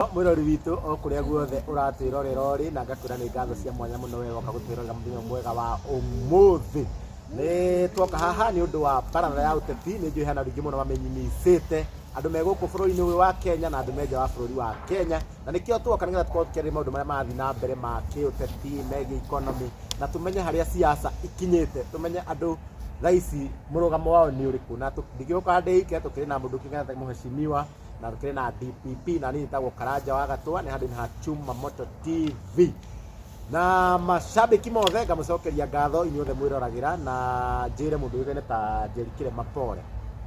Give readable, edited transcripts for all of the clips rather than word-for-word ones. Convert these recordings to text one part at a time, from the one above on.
Mwĩrori witũ o kũrĩa guothe ũratwĩrorera ũrĩ, na ngakwĩra nĩ ngatho cia mwanya mũno we woka gũtwĩrorera mũthenya mwega wa ũmũthĩ. Nĩ twoka haha nĩ ũndũ wa baratha ya ũteti. Nĩ njũĩ hena andũ aingĩ mũno mamenyimicĩte, andũ me gũkũ bũrũri-inĩ ũyũ wa Kenya na andũ me nja wa bũrũri wa Kenya, na nĩkĩo twoka nĩgetha tũkorwo tũkĩarĩrĩria maũndũ marĩa marathiĩ na mbere ma kĩũteti megiĩ economy, na tũmenye harĩa siasa ikinyĩte, tũmenye andũ thaa ici mũrũgamo wao nĩ ũrĩkũ. Na ndingĩgũka ndĩ ike, tũkĩrĩ na mũndũ ũkĩng'etha mũheshimiwa, na tũkĩrĩ na DPP, na niĩ njĩtagwo Karanja wa Gatũa, nĩ handũ-inĩ ha Chuma Moto TV. Na macambĩki mothe ngamũcokeria ngatho inyuothe mwĩroragĩra, na njĩre mũndũ ũĩkaine ta Njeri Kĩrema pole.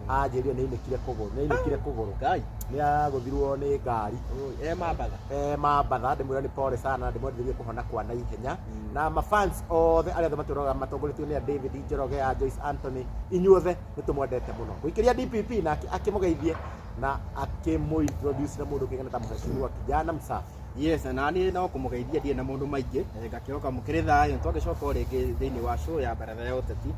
Anjĩrire nĩ ainĩkire kũgũrũ, nĩ ainĩkire kũgũrũ. Ngai. Nĩ agũthirwo nĩ ngari. Oi, e Mambatha. E Mambatha, ndĩmwĩra nĩ pole sana, na ndĩmwendithĩrie kũhona kwa naihenya. Na mafans othe arĩa othe matũroraga matongoretio nĩ a David Njoroge, a Joyce Anthony, inyuothe nĩ tũmwendete mũno. Gũikĩria DPP nake akĩmũgeithie na akĩmũintroduce na mũndũ ũkĩgana ta mũheshimiwa kijana msafi. Yes, na niĩ no kũmũgeithia ndirĩ na maũndũ maingĩ, ngakĩhoka mũkĩrĩ thayũ. Twagĩcoka o rĩngĩ thĩinĩ wa show ya baratha ya ũteti.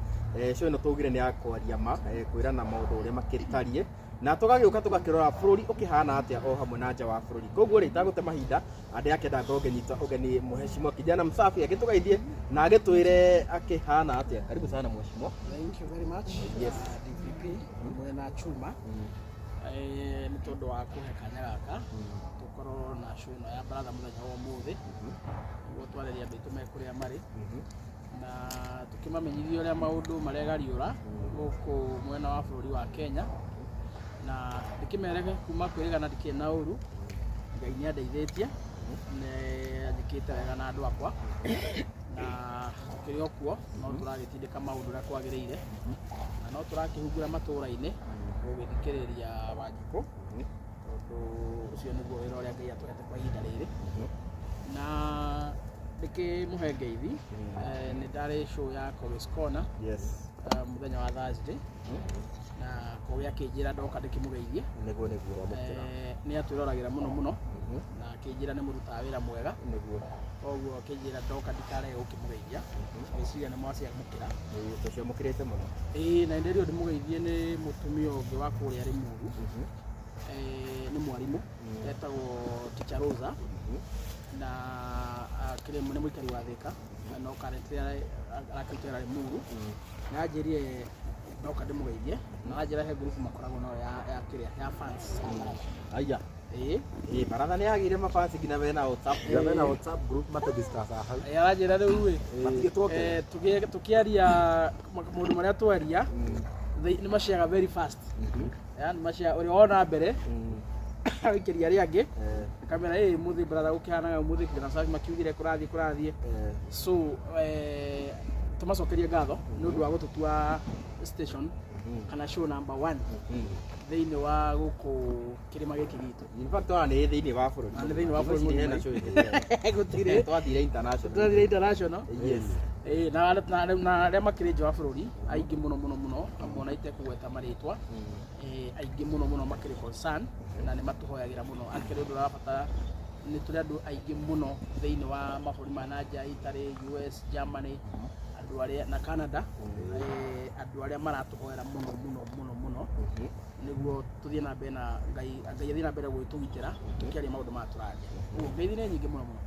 Show ĩno twaugire nĩ ya kwaria ma, kwĩrana maũndũ ũrĩa makĩtariĩ, na tũgagĩũka tũgakĩrora bũrũri ũkĩhana atĩa o hamwe na nja wa bũrũri. Koguo rĩ, itagũte mahinda, ndĩrakĩenda ngorwo ngĩnyita ũgeni mũheshimiwa kijana msafi agĩtũgeithie na agĩtwĩre akĩhana atĩa. Karibu sana mheshimiwa. Thank you very much. Yes. DPP mwena Chuma, nĩ tondũ wa kũhe kanya gaka tũkorwo na show ĩno ya baratha mũthenya wa ũmũthĩ, nĩguo twarĩrie andũ aitũ me kũrĩa marĩ na tũkĩmamenyithia ũrĩa maũndũ maregariũra gũkũ mwena wa bũrũri wa Kenya, na ndĩkĩmerege kuma kwĩrĩgana ndikĩrĩ na ũru. Ngai nĩ andeithĩtie, nĩ anjĩkĩte wega na andũ akwa, na tũkĩrĩ o kuo no tũragĩtindĩka maũndũ ũrĩa kwagĩrĩire, na no tũrakĩhungura matũũra-inĩ gũgĩthikĩrĩria Wanjikũ, tondũ ũcio nĩguo wĩra ũrĩa Ngai atũhete kwa ihinda rĩrĩ. Na ndĩkĩmũhe ngeithi, nĩ ndarĩ show ya Kogis Corner mũthenya wa Thursday, na Kogi akĩnjĩra ndoka ndĩkĩmũgeithie. Nĩguo wamũkĩra. Nĩ atwĩroragĩra mũno mũno, na akĩnjĩra nĩ mũrutaga wĩra mwega. Koguo akĩnjĩra ndoka ndikarege gũkĩmũgeithia. Ngwĩciria nĩ mwaciamũkĩra. Ĩĩ, tũciamũkĩrĩte mũno. Ĩĩ, na ndĩrĩ ndĩmũgeithie nĩ mũtumia ũngĩ wa kũrĩa Rĩmuru, nĩ mwarimũ etagwo Teacher Rosa, na akĩrĩ nĩ mũikari wa Thĩka, no currently arakĩruta wĩra Rĩmuru. Na anjĩrire ndoka ndĩmũgeithie, na anjĩra he group makoragwo nayo ya kĩrĩa ya fans. Aya. Ĩĩ. Ĩĩ, baratha nĩ yagĩire mafans nginya mena WhatsApp. Nginya mena WhatsApp group matũ-discuss hau. Ĩĩ, aranjĩra rĩu ĩ Matigĩtwo kĩ? Tũkĩaria maũndũ marĩa twaria, nĩ maciaga very fast. Yaani macia ũrĩa wona mbere agĩikĩria arĩa angĩ, kamera ĩ mũthĩ brother gũkĩhanaga mũthĩ kĩna safi makiugire kũrathiĩ kũrathiĩ. So tũmacokerie ngatho nĩ ũndũ wa gũtũtua station kana show number one thĩinĩ wa gũkũ kĩrĩma gĩkĩ gitũ. In fact, ona nĩ thĩinĩ wa bũrũri. Na nĩ thĩinĩ wa bũrũri Thikũ ici hena mũgima. show ĩngĩ. Gũtirĩ. Twathire international. Tũrathire international. Yes. Ĩĩ, na arĩa makĩrĩ nja wa bũrũri aingĩ mũno mũno mũno, amwe ona itekũgweta marĩtwa, aingĩ mũno mũno makĩrĩ concern na nĩ matũhoyagĩra mũno. Akĩrĩ ũndũ ũrabatara, nĩ tũrĩ andũ aingĩ mũno thĩinĩ wa mabũrũri ma na nja, Italy, US, Germany, andũ arĩa na Canada, andũ arĩa maratũhoera mũno mũno mũno mũno, nĩguo tũthiĩ na mbere na Ngai athiĩ na mbere gũgĩtũgitĩra tũkĩaria maũndũ maya tũraria. Ũguo ngeithi nĩ nyingĩ mũno mũno.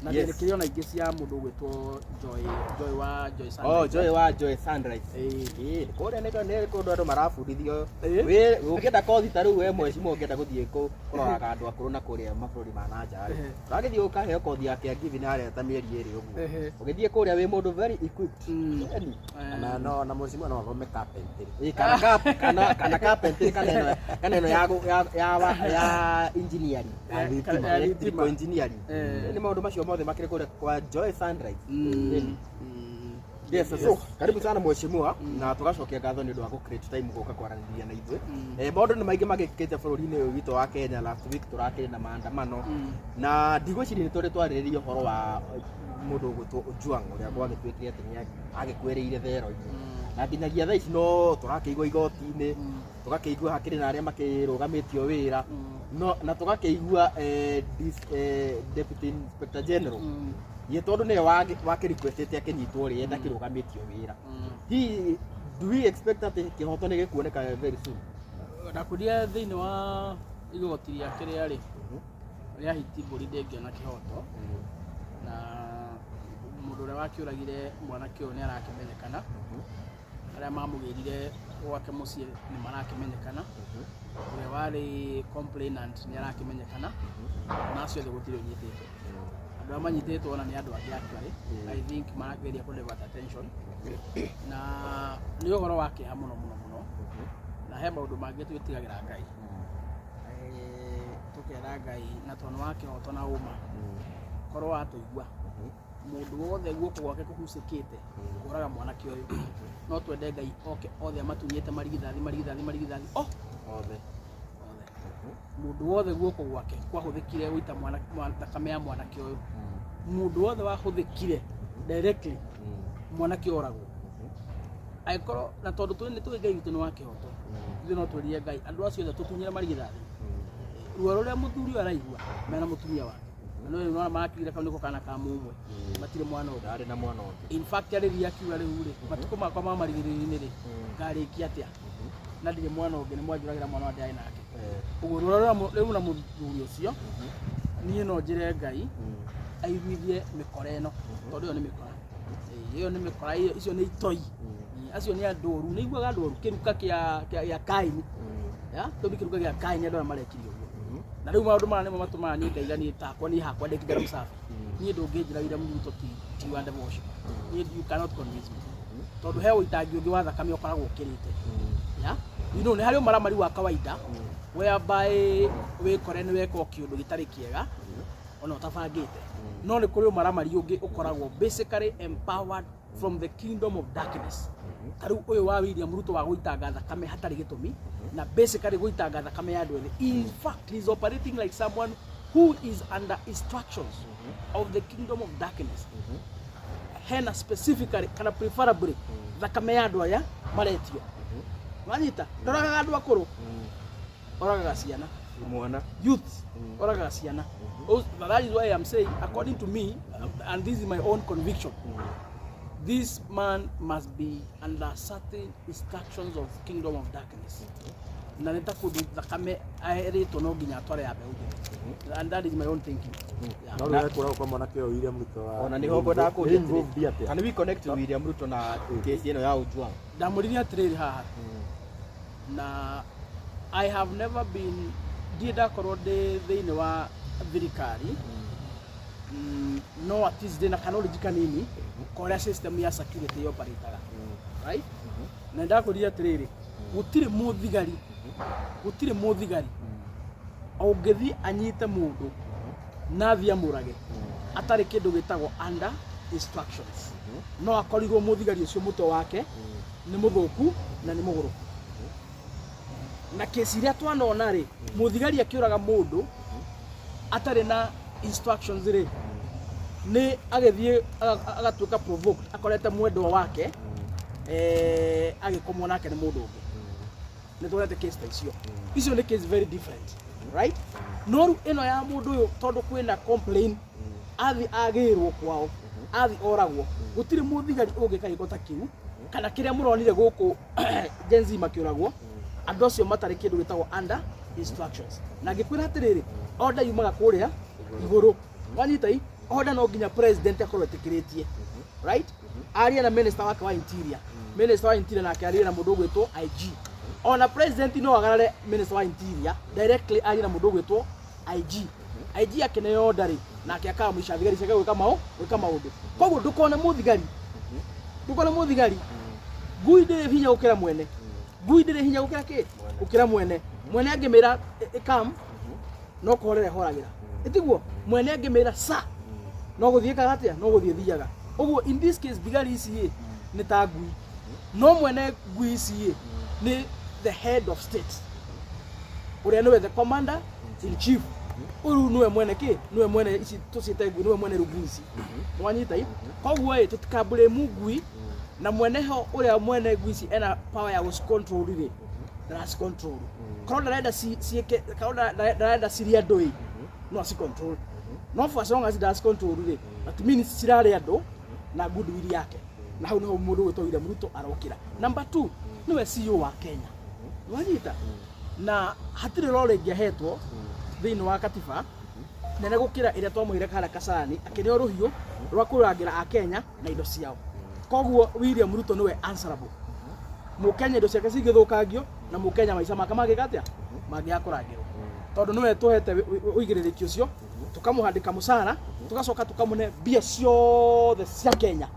Na kĩrĩ ona ingĩ cia mũndũ ũgwĩtwo Joy, Joy wa Joy Sunrise. Oh, Joy wa Joy Sunrise. Ĩĩ. Ĩĩ, kũrĩa nĩ kũndũ andũ marabundithio. Ĩĩ. Wĩ ũngĩenda kothi ta rĩu we mheshimiwa ũngĩenda gũthiĩ kũroraga andũ akũrũ na kũrĩa mabũrũri ma na nja rĩ. Ũragĩthiĩ ũkaheo kothi ya caregiving harĩa ta mĩeri 2 ũguo. Ũgĩthiĩ kũrĩa wĩ mũndũ very equipped. Yaani, Na no na mheshimiwa no athome carpentry. Ĩĩ, kana carpentry, kana ĩno ya engineering. Ya thitima, ya electrical thitima. engineering. Nĩ maũndũ macio mothe makĩrĩ kũrĩa kwa Joy Sunrise. Yes, so karibu sana mheshimiwa, na tugacokia ngatho nĩ ũndũ wa gũ create time gũka kwaranĩria na ithuĩ. Maũndũ nĩ maingĩ magĩkĩte bũrũri-inĩ ũyũ witũ wa Kenya. Last week tũrakĩrĩ na maandamano, na ndigwĩciria nĩ tũrĩ twarĩrĩria ũhoro wa mũndũ ũgwĩtwo Ojwang ũrĩa gwagĩtuĩkire atĩ nĩ agĩkuĩrĩire thero-inĩ, na nginyagia thaa ici no tũrakĩigua igoti-inĩ, tũgakĩigua hakĩrĩ na arĩa makĩrũgamĩtio wĩra, no na tũgakĩigua Deputy Inspector General ye tondũ nĩwe wakĩrequestĩte akĩnyitwo rĩ, ndakĩrũgamĩtio wĩra. Hihi do we expect atĩ kĩhoto nĩ gĩkuoneka very soon? Ndakwĩrire thĩinĩ wa igoti rĩa kĩrĩa rĩ, Ũrĩa hiti mbũri ndĩngĩona kĩhoto, na mũndũ ũrĩa wakĩũragire mwanake ũyũ nĩ arakĩmenyekana, arĩa mamũgĩrire gwake mũciĩ nĩ marakĩmenyekana, ũrĩa warĩ complainant nĩ arakĩmenyekana, na acio othe gũtirĩ ũnyitĩtwo. Andũ arĩa manyitĩtwo ona nĩ andũ angĩ actually, I think marageria kũ divert attention, na nĩ ũhoro wa kĩeha mũno mũno mũno, na he maũndũ mangĩ twĩtigagĩra Ngai. Tũkera Ngai na tondũ nĩ wa kĩhoto na ũma, korwo watũigua mũndũ wothe guoko gwake kũhucĩkĩte kũraga mwanake ũyũ, no twende Ngai oke othe amatunyĩte marigithathi marigithathi marigithathi o othe. Othe. Mũndũ wothe guoko gwake kwahũthĩkire gũita thakame ya mwanake ũyũ, mũndũ wothe wahũthĩkire directly mwanake oragwo, angĩkorwo na tondũ nĩ tũĩ Ngai witũ nĩ wa kĩhoto, ithuĩ no twĩrire Ngai andũ acio othe tũtunyĩre marigithathi. Ruo rũrĩa mũthuri ũyũ araigua mena mũtumia wake, na nĩ ũrona marakĩire kau nĩko kana ka mũmwe, matirĩ mwana ũngĩ. Ndarĩ na mwana ũngĩ. In fact, arĩria akiuga rĩu rĩ, matukũ makwa ma marigĩrĩrio-inĩ rĩ, ngarĩkia atĩa na ndirĩ mwana ũngĩ? Nĩ mwanjũragĩra mwana wa ndĩarĩ nake. Ũguo ruo rũrĩa rĩu na mũthuri ũcio, niĩ no njĩre Ngai aiguithie mĩkora ĩno, tondũ ĩyo nĩ mĩkora. Ĩĩ, ĩyo nĩ mĩkora, icio nĩ itoi. Ĩĩ, acio nĩ andũ oru, nĩ iguaga andũ oru, kĩruka kĩa Kaini. Ya kĩu nĩ kĩruka gĩa Kaini, andũ arĩa marekire ũguo. Na rĩu maũndũ maya nĩmo matũmaga niĩ ngaiga niĩ takwa, niĩ hakwa ndĩ kijana msafi, niĩ ndũngĩnjĩra William Ruto ti wa devil worship. Niĩ you cannot convince me, tondũ he ũitangi ũngĩ wa thakame ũkoragwo ũkĩrĩte ya nĩ harĩ ũmaramari wa kawaida whereby wĩkore nĩ weka o kĩũndũ gĩtarĩ kĩega ona ũtabangĩte, no nĩ kũrĩ ũmaramari ũngĩ ũkoragwo basically empowered from the kingdom of darkness, ta rĩu ũyũ wa William Ruto wa gũitanga thakame hatarĩ gĩtũmi, na basically gũitanga thakame ya andũ ethĩ. In fact, he is operating like someone who is under instructions of the kingdom of darkness. Hena specifically kana preferably thakame ya andũ aya maretio. Wanyita, ndoragaga andũ akũrũ, oragaga ciana. Mwana. Youth, oragaga ciana. Oh, that is why I'm saying, according to me, and this is my own conviction, this man must be under certain instructions of kingdom of darkness, na nĩ ta kũndũ thakame erĩtwo no nginya atware ya mbeũ njĩthĩ, and that is my own thinking. Yeah. No rĩu ekũragwo kwa mwanake ũyũ William Ruto Ona nĩho ngwendaga kũria atĩrĩ, involved atĩa? Can we connect William Ruto na kesi ĩno ya Ojwang? Ndamũririe atĩrĩrĩ haha, na I have never been, ndirĩ ndakorwo ndĩ thĩinĩ wa thirikari, no at least ndĩna knowledge kanini korĩa system ya security yoparĩtaga, right? Na ndakũria atĩrĩrĩ, gũtirĩ mũthigari, gũtirĩ mũthigari ũngĩthiĩ anyite mũndũ na athiĩ amũrage atarĩ kĩndũ gĩtagwo under instructions. No akorirwo mũthigari ũcio mũtwe wake nĩ mũthũku na nĩ mũgũrũku. Na kesi iria twanona rĩ, mũthigari akĩũraga mũndũ atarĩ na instructions rĩ, nĩ agĩthiĩ agatuĩka provoked, akorete mwendwa wake agĩkomwo nake nĩ mũndũ ũngĩ. Nĩ tuonete case ta icio. Icio nĩ case very different, right? No rĩu ĩno ya mũndũ ũyũ, tondũ kwĩna complain, athi agĩrwo kwao, athi oragwo, gũtirĩ mũthigari ũngĩka gĩko ta kĩu kana kĩrĩa mũronire gũkũ Gen Z makĩũragwo, andũ acio matarĩ kĩndũ gĩtagwo under instructions. Na ngĩkwĩra atĩrĩrĩ, order yumaga kũrĩa igũrũ. Wanyita i order no nginya president akorwo etĩkĩrĩtie, right? Arie na minister wake wa interior, minister wa interior nake arie na mũndũ ũgwĩtwo IG. Ona president no agarare minister wa interior directly arie na mũndũ ũgwĩtwo IG. IG akĩneo order rĩ, nake akamũica thigari ciake gwĩka maũndũ. Koguo ndũkone mũthigari, ndũkone mũthigari, ngui ndĩrĩ hinya gũkĩra mwene, ngui ndĩrĩ hinya gũkĩra kĩ? Gũkĩra mwene. Mwene angĩmĩra ĩkam no kũhorera ĩhoragĩra, ĩtiguo? Mwene angĩmĩra sa no gũthiĩ ĩkaga atĩa? No gũthiĩ thiaga ũguo. In this case, thigari ici ĩ nĩ ta ngui, no mwene ngui ici ĩ nĩ the head of state, ũrĩa nĩwe the commander in chief. Ũyũ nĩwe mwene kĩ? Nĩwe mwene ici tũciĩte ngui, nĩwe mwene rĩu ngui ici. Nĩwanyita i? Koguo ĩ tũtikamblame ngui, na mwene ho, ũrĩa mwene ngui ici ena power ya gũcicontrol rĩ, ndaracicontrol. Korwo ndarenda ciĩke, korwo ndarenda cirĩe andũ ĩ, no acicontrol, no for as long as ndaracicontrol rĩ, that means cirarĩa andũ na goodwill yake. Na hau niho mũndũ ũgwĩtwo William Ruto arokĩra. Number two, nĩwe CEO wa Kenya. Wanyita? Na hatirĩ role ĩngĩahetwo thĩinĩ wa katiba. Nene gũkĩra ĩrĩa twamũheire harĩa Kasarani, akĩneo rũhiũ rwa kũrangĩra Akenya na indo ciao. Koguo William Ruto nĩwe answerable. Mũkenya indo ciake cingĩthũkangio na Mũkenya maica make mangĩka atĩa? Mangĩaga kũrangĩrwo. Tondũ nĩwe tũhete ũigĩrĩrĩki ũcio, tũkamũhandĩka mũcara, tũgacoka tũkamũne mbia ciothe cia Kenya.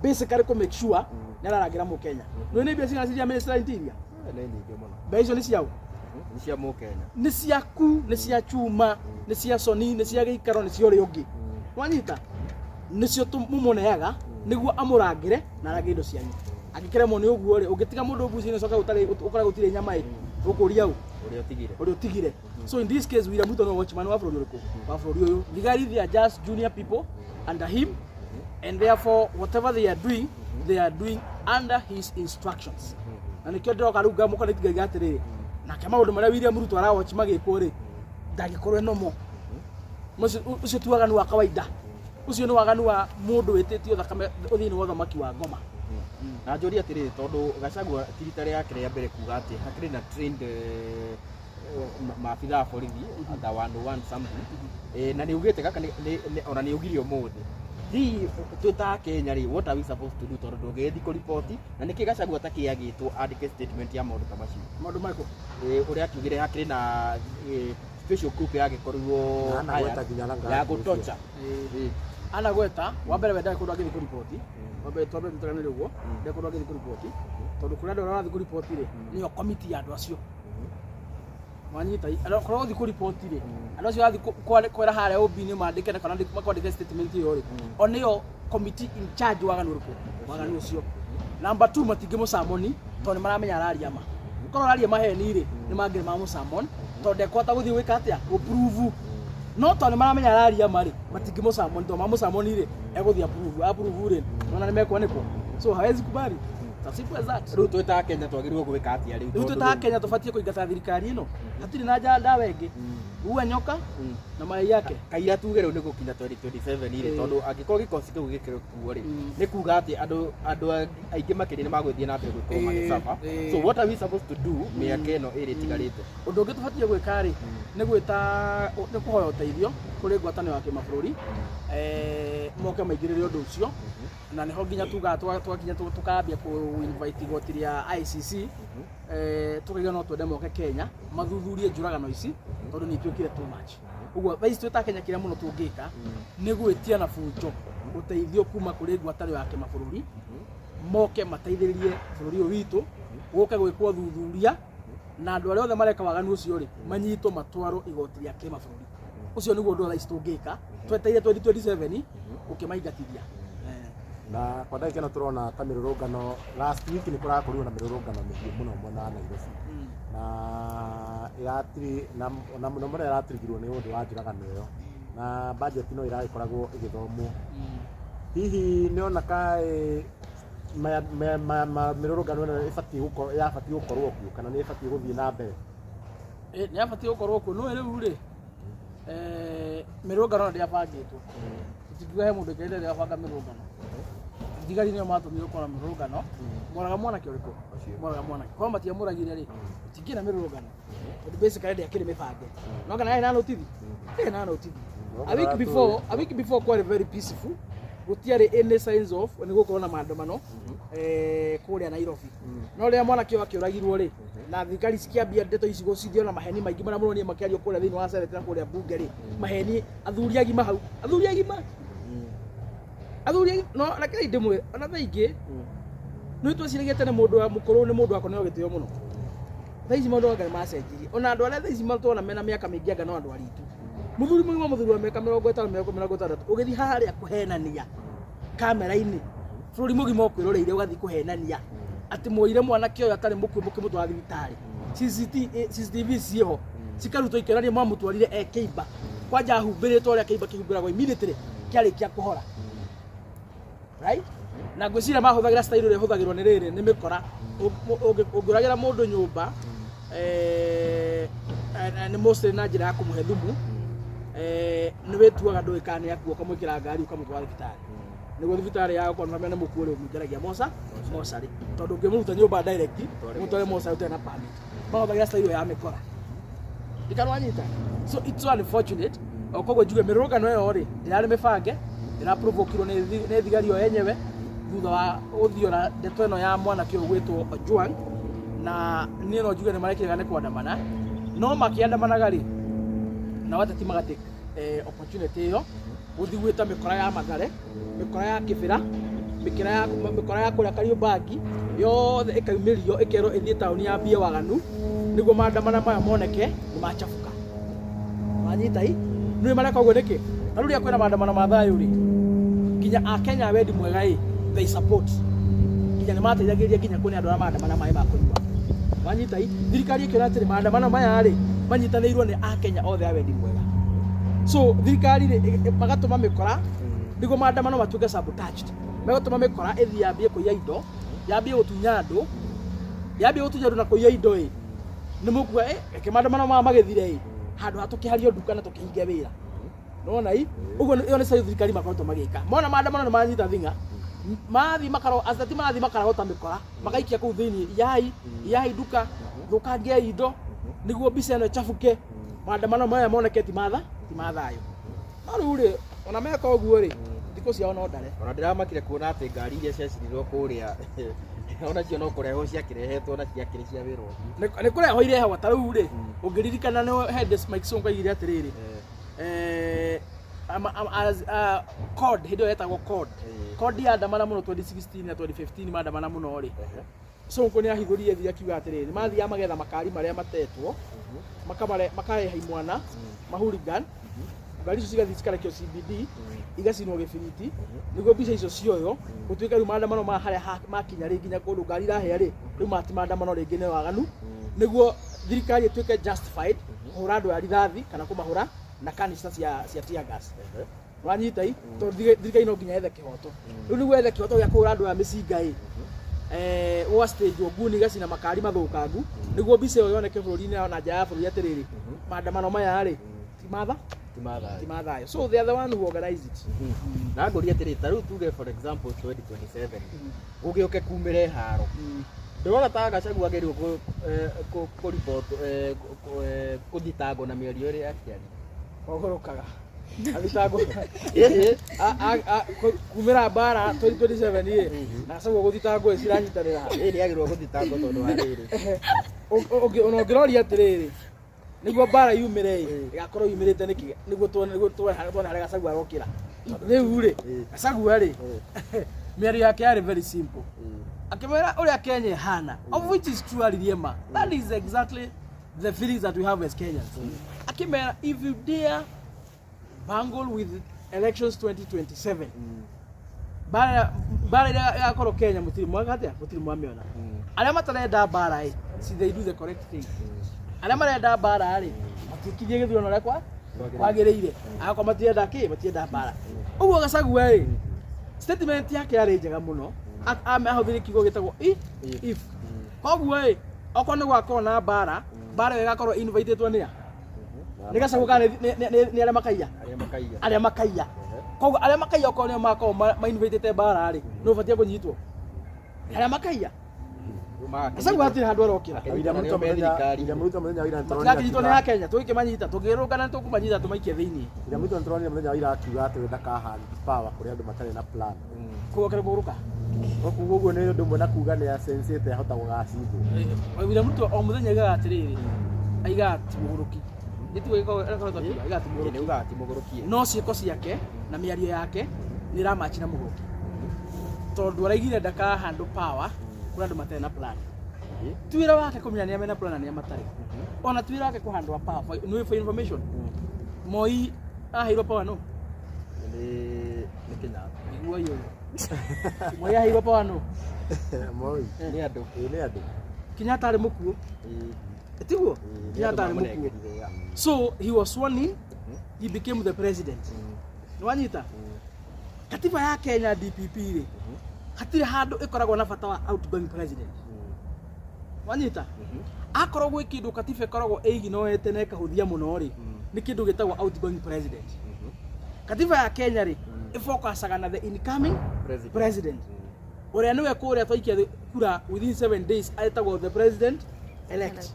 Basically kũ make sure nĩ ararangĩra Mũkenya. Nĩũĩ nĩ mbia cigana cia Minister wa Interior? Nĩ nyingĩ mũno. Mbia icio nĩ ciaũ? Nĩ cia Mũkenya. Nĩ ciaku, nĩ cia Chuma, nĩ cia Soni, nĩ cia gĩikaro, nĩ cia ũrĩa ũngĩ. Wanyita? Nĩcio mũmũneaga nĩguo amũrangĩre na arangĩre indo cianyu. Angĩkĩremwo nĩ ũguo rĩ, ũngĩtiga mũndũ mbuci-inĩ ũcoke ũtarĩ ũkore gũtirĩ nyama ĩ, ũkũria ũ? Ũrĩa ũtigire. Ũrĩa ũtigire. So in this case William Ruto nĩwe watchman wa bũrũri ũrĩkũ? Wa bũrũri ũyũ. Thigari they are just junior people under him and therefore whatever they are doing, they are doing under his instructions. Na nĩkĩo ndĩroka rĩu ngamũka nĩngaiga atĩrĩrĩ, nake maũndũ marĩa William Ruto arawatch magĩkwo rĩ, ndangĩkorwo e normal. Ũcio ti waganu wa kawaida. Ũcio nĩ waganu wa mũndũ wĩtĩtio thakame thĩinĩ wa ũthamaki wa ngoma. Na njũrie atĩrĩrĩ, tondũ Gachagua ti rita rĩake rĩa mbere kuga atĩ hakĩrĩ na trained maabitha a borithi anga 101 something. Na nĩ augĩte gaka ona nĩ augire ũmũthĩ. Hihi twĩ ta Kenya rĩ, what are we supposed to do tondũ ndũngĩgĩthiĩ kũriboti na nĩkĩ Gachagua atakĩagĩtwo andĩke statement ya maũndũ ta macio? Maũndũ marĩkũ? Ũrĩa akiugire hakĩrĩ na special group yagĩkorirwo Na anagweta nginya na ya ngari gũtocha. Anagweta wa mbere we ndarĩ kũndũ angĩthiĩ kũriboti. Wa mbere twambe tũtaganĩre ũguo, ndarĩ kũndũ angĩthiĩ kũriboti tondũ kũrĩa andũ arĩa marathiĩ kũriboti rĩ, nĩyo komiti ya andũ acio. Wanyita? Korwo ũgũthiĩ kũriboti rĩ, andũ acio ũrathiĩ kwĩra harĩa OB-inĩ mandĩke na kana makwandĩke statement ĩyo rĩ, o nĩyo committee in charge waganu ũrĩkũ? Waganu ũcio. Number 2, matingĩmũcamoni tondũ nĩ maramenya araria ma. Korwo araria maheni rĩ, nĩ mangĩrĩ mamũcamon tondũ ndekũhota gũthiĩ gwĩka atĩa? Gũprove. No tondũ nĩ maramenya araria ma rĩ, matingĩmũcamoni tondũ mamũcamoni rĩ, egũthiĩ approve. Approve rĩ, nona nĩ mekwanĩkwo. So hawezi kubali. It's as simple as that. Rĩu twĩ ta Kenya twagĩrĩirwo gwĩka atĩa rĩu? Rĩu twĩ ta Kenya tũbatiĩ kũingata thirikari ĩno. Hatirĩ na ndawa ĩngĩ. Ua nyoka na mayai yake. Kaira tuge rĩu nĩ gũkinya 2027 rĩ, tondũ angĩkorwo gĩkosi kĩu gĩkĩrĩ kuo rĩ, nĩ kuga atĩ andũ aingĩ makĩria nĩ magũthiĩ na mbere gũkorwo magĩcaba. So what are we supposed to do mĩaka ĩno ĩrĩ ĩtigarĩte? Ũndũ ũngĩ tũbatiĩ gwĩka rĩ, nĩ gwĩta, nĩ kũhoya ũteithio kũrĩ ngwatanĩro ya kĩmabũrũri, moke maingĩrĩre ũndũ ũcio, na nĩho nginya tugaga twakinya tũkambia kũ invite igoti rĩa ICC, tũkauga no twende moke Kenya mathuthurie njũragano ici tondũ nĩ ituĩkire too much. Ũguo thaa ici twĩ ta Kenya kĩrĩa mũno tũngĩka nĩ gwĩtia na bunjo ũteithio kuma kũrĩ ngwatanĩro ya kĩmabũrũri, moke mateithĩrĩrie bũrũri ũyũ witũ gũke gwĩkwo thuthuria na andũ arĩa othe mareka waganu ũcio rĩ, manyitwo matwarwo igoti rĩa kĩmabũrũri. Ũcio nĩguo ũndũ thaa ici tũngĩka twetereire 2027 gũkĩmaingatithia. Na kwa ndagĩka ĩno tũrona ta mĩrũrũngano last week nĩ kũrakorirwo na mĩrũrũngano mĩhiũ mũno mwena wa Nairobi, na ĩratiri na na mũno mũno ĩratirigirwo nĩ ũndũ wa njũragano ĩyo, na budget no ĩragĩkoragwo ĩgĩthomwo. Hihi nĩ ona kaĩ mĩrũrũngano ĩno ĩbatiĩ gũkorwo, yabatiĩ gũkorwo kuo kana nĩ ĩbatiĩ gũthiĩ na mbere? Nĩ yabatiĩ gũkorwo kuo. Nĩũĩ rĩu rĩ, mĩrũrũngano ĩno ndĩabangĩtwo. Tũtingiuga he mũndũ ũikarĩte thĩ agabanga mĩrũrũngano. Thigari nĩo matũmirwo gũkorwo na mĩrũrũngano. Moraga mwanake ũrĩkũ? Moraga mwanake. Korwo matiamũragire rĩ, tũtingĩrĩ na mĩrũrũngano. Tondũ basically ndĩakĩrĩ mĩbange. No kana yarĩ na notithi? Ndĩarĩ na notithi. A week before kwarĩ very peaceful. Gũtiarĩ any signs of nĩ gũkorwo na maandamano kũrĩa Nairobi. No rĩrĩa mwanake ũyũ akĩũragirwo rĩ, na thirikari cikĩambia ndeto ici gũcithio na maheni maingĩ marĩa mũronire makĩario kũrĩa thĩinĩ wa Senate na kũrĩa bunge rĩ, maheni athuri agima hau, athuri agima. Athuri agima, no rekei ndĩmwĩre, ona thaa ingĩ, nĩ tweciragia tene mũndũ wa mũkũrũ nĩ mũndũ wa kũneo gĩtĩo mũno. Thaa ici maũndũ anga nĩ macenjirie. Ona andũ arĩa thaa ici matũona mena mĩaka mĩingĩ anga no andũ aritũ. Mũthuri mũgima, mũthuri wa mĩaka 50, mĩaka 60, ũgĩthiĩ harĩa kũhenania kamera-inĩ, bũrũri mũgima ũkwĩroreire, ũgathiĩ kũhenania atĩ mwoire mwanake ũyũ atarĩ mũkuũ mũkĩmũtwara thibitarĩ. CCTV ciĩho cikarutwo ikĩonania mwamũtwarire e kĩimba, kwanja ahumbĩrĩtwo ũrĩa kĩimba kĩhumbĩragwo immediately kĩarĩkia kũhora, right? Na ngwĩciria mahũthagĩra style ĩrĩa ĩhũthagĩrwo nĩ rĩrĩ nĩ mĩkora. Ũngĩũragĩra mũndũ nyũmba, nĩ mostly na njĩra ya kũmũhe thumu, nĩ wĩtuaga ndũĩ kana nĩ akua, ũkamwĩkĩra ngari ũkamũtwara thibitarĩ, nĩguo thibitarĩ ya gũkorwo nĩ mũkuũ rĩ, ũmũingĩragia mocarĩ, tondũ ũngĩmũruta nyũmba direct mũtware mocarĩ ũtarĩ na permit, mahũthagĩra style ĩyo ya mĩkora. Ndikanwanyita. So it's so unfortunate. O koguo njuge mĩrũrũngano ĩyo rĩ ndĩrarĩ mĩbange, ĩraprovokirwo nĩ thigari o yenyewe thutha wa gũthiora ndeto ĩno ya mwanake ũyũ gwĩtwo Ojwang. Na niĩ no njuge nĩ marekire nĩ kwandamana, no makĩandamanaga rĩ, nao ateti magatake opportunity ĩyo gũthiĩ gwĩta mĩkora ya Mathare, mĩkora ya Kĩbĩra, mĩkora ya kũrĩa Kariobangi yothe ĩkaumĩrio ĩkerwo ĩthiĩ taũni yambie waganu nĩguo maandamana maya moneke nĩ machabuka. Wanyita i nĩ mareka ũguo nĩkĩ? Ta rĩu rĩrĩa kwĩna maandamano ma thayũ rĩ, nginya akenya a wendi mwega ĩ, they support, nginya nĩ mateithagĩrĩria nginya kũne andũ arĩa maandamana maĩ ma kũnyua. Wanyita i thirikari ĩkĩona atĩrĩ, maandamano maya rĩ manyitanĩirwo nĩ akenya othe a wendi mwega, so thirikari rĩ magatũma mĩkora nĩguo maandamano matuĩke sabotaged. Megũtũma mĩkora ĩthiĩ yambie kũiya indo, yambie gũtunya andũ, yambie gũtunya andũ na kũiya indo ĩ, nĩ mũkuga ĩ, reke maandamano maya magĩthire ĩ, handũ ha tũkĩhario nduka na tũkĩhinge wĩra. Nona i ũguo ĩyo nĩ cio thirikari makoretwo magĩka. Mona maandamano nĩ manyita thing'a, mathiĩ makaro ateti marathiĩ makarogota mĩkora magaikia kũu thĩinĩ, iyai iyai nduka, thũkangiai indo nĩguo mbica ĩno ĩchabuke, maandamano maya moneke ti ma thayũ. No rĩu rĩ, ona meka ũguo rĩ, thikũ ciao no ndare. Ona ndĩramakire kuona atĩ ngari iria ciacinirwo kũrĩa onacio no kũrehwo ciakĩrehetwo na ciakĩrĩ cia wĩra ũcio. Nĩ kũrehwo irehagwo. Ta rĩu rĩ, ũngĩririkana nĩ hĩndĩ Mike Sonko aigire atĩrĩrĩ, CORD, hĩndĩ ĩyo yetagwo CORD. CORD yandamana mũno 2016 na 2015, mandamana mũno rĩ, Sonko nĩ ahithũrire thiri akiuga atĩrĩrĩ, nĩ mathiaga magetha makari marĩa matetwo, makamare makareha imwana mahooligan, ngari icio cigathiĩ cikarekio CBD igacinwo gĩbiriti nĩguo mbica icio cioywo, gũtuĩke rĩu maandamano ma harĩa makinya rĩ, nginya kũndũ ngari irahĩa rĩ, rĩu mati maandamano rĩngĩ nĩ waganu, nĩguo thirikari ĩtuĩke justified kũhũra andũ a rithathi kana kũmahũra na canister cia tear gas. Wanyita i tondũ thirikari no nginya yethe kĩhoto rĩu nĩguo yethe kĩhoto gĩa kũhũra andũ aya mĩcinga ĩ, gwa stage nguni igacina makari mathũkangu nĩguo mbica ĩyo yoneke bũrũri-inĩ na nja ya bũrũri atĩrĩrĩ, maandamano maya rĩ ti matha Ti mathayo. Ti mathayo. So they are the one who organize it. Na ngũria atĩrĩ, ta rĩu tuge for example 2027 gũgĩũke kumĩre haro, ndĩrona ta Gachagua agĩrĩirwo kũ-report, kũthitangwo na mĩario ĩrĩa akĩaria. Ogũrũkaga athitangwo kumĩra mbara 2027 ĩ, na Gachagua gũthitangwo ĩ, ciranyitanĩra. Ĩ, nĩ agĩrĩirwo gũthitangwo tondũ wa rĩrĩ. Ona ũngĩroria atĩrĩrĩ, nĩguo mbara yumĩre ĩ, ĩgakorwo yumĩrĩte nĩkĩ? Nĩguo tuone harĩa Gachagua arokĩra rĩu rĩ. Gachagua rĩ, mĩario yake yarĩ very simple, akĩmwĩra ũrĩa Kenya ĩhana, of which is true, aririe ma, that is exactly the feelings that we have as Kenyans. Akĩmera, if you dare bungle with elections 2027, mbara ĩrĩa ĩgakorwo Kenya mũtirĩ mwaka atĩa, mũtirĩ mwamĩona. Arĩa matarenda mbara ĩ, see, they do the correct thing. Arĩa marenda mbara rĩ, matikinyie gĩthurano ũrĩa kwa kwagĩrĩire, agakorwo matirenda kĩ, matirenda mbara. Ũguo Gachagua ĩ, statement yake yarĩ njega mũno. Ahũthĩrire kiugo gĩtagwo if. Koguo ĩ, okorwo nĩ gwakorwo na mbara, mbara ĩyo ĩgakorwo invitĩtwo nĩ a? Nĩ Gachagua kana nĩ arĩa makaiya? Arĩa makaiya. Arĩa makaiya. Koguo arĩa makaiya okorwo nĩo makorwo mainvitĩte mbara rĩ, nĩ ũbatiĩ kũnyitwo arĩa makaiya. Gachagua hatirĩ handũ arokĩra. William Ruto mũthenya William Ruto mũthenya wa ira nĩtũronire Matirakĩnyitwo nĩ Akenya, tũgĩkĩmanyita, tũngĩrũngana nĩtũkũmanyita tũmaikie thĩinĩ. William Ruto nĩtũronire mũthenya wa ira akiuga atĩ we ndakahand power kũrĩ andũ matarĩ na plan. Koguo kĩrĩ kũgũrũka. Kuga ũguo nĩ ũndũ ũmwe na kuga nĩ acensĩte ahota gũgacindwo. William Ruto o mũthenya aigaga atĩrĩrĩ, aigaga ti mũgũrũki, nĩtiguo gĩkoretwo akiuga, aigaga ti mũgũrũki. Nĩ ugaga ti mũgũrũkie. No ciĩko ciake na mĩario yake nĩ ĩramachi na mũgũrũki, tondũ araigire ndaka handle power kũrĩ andũ matarĩ na plan. Ti wĩra wake kũmenya nĩa mena plan na nĩa matarĩ. Ona ti wĩra wake kũhandle power. For information, Moi aheirwo power no Nĩ Kenyatta. Igua ũyũ, Moi aheirwo power no Moi Nĩ andũ. Ĩĩ, nĩ andũ. Kenyatta arĩ mũkuũ, tiguo? Nĩ andũ Kenyatta arĩ mũkuũ. mamũnengerire, yeah. So he was sworn in, he became the president. Nĩwanyita katiba ya Kenya, DPP rĩ, hatirĩ handũ ĩkoragwo na bata wa outgoing president. Wanyita, akorwo gwĩ kĩndũ katiba ĩkoragwo ĩiginoete na ĩkahũthia mũno rĩ, nĩ kĩndũ gĩtagwo outgoing president. Katiba ya Kenya rĩ, ĩfocusaga na the incoming President. President ũrĩa nĩwe kũrĩa twaikia kura within 7 days etagwo the president elect.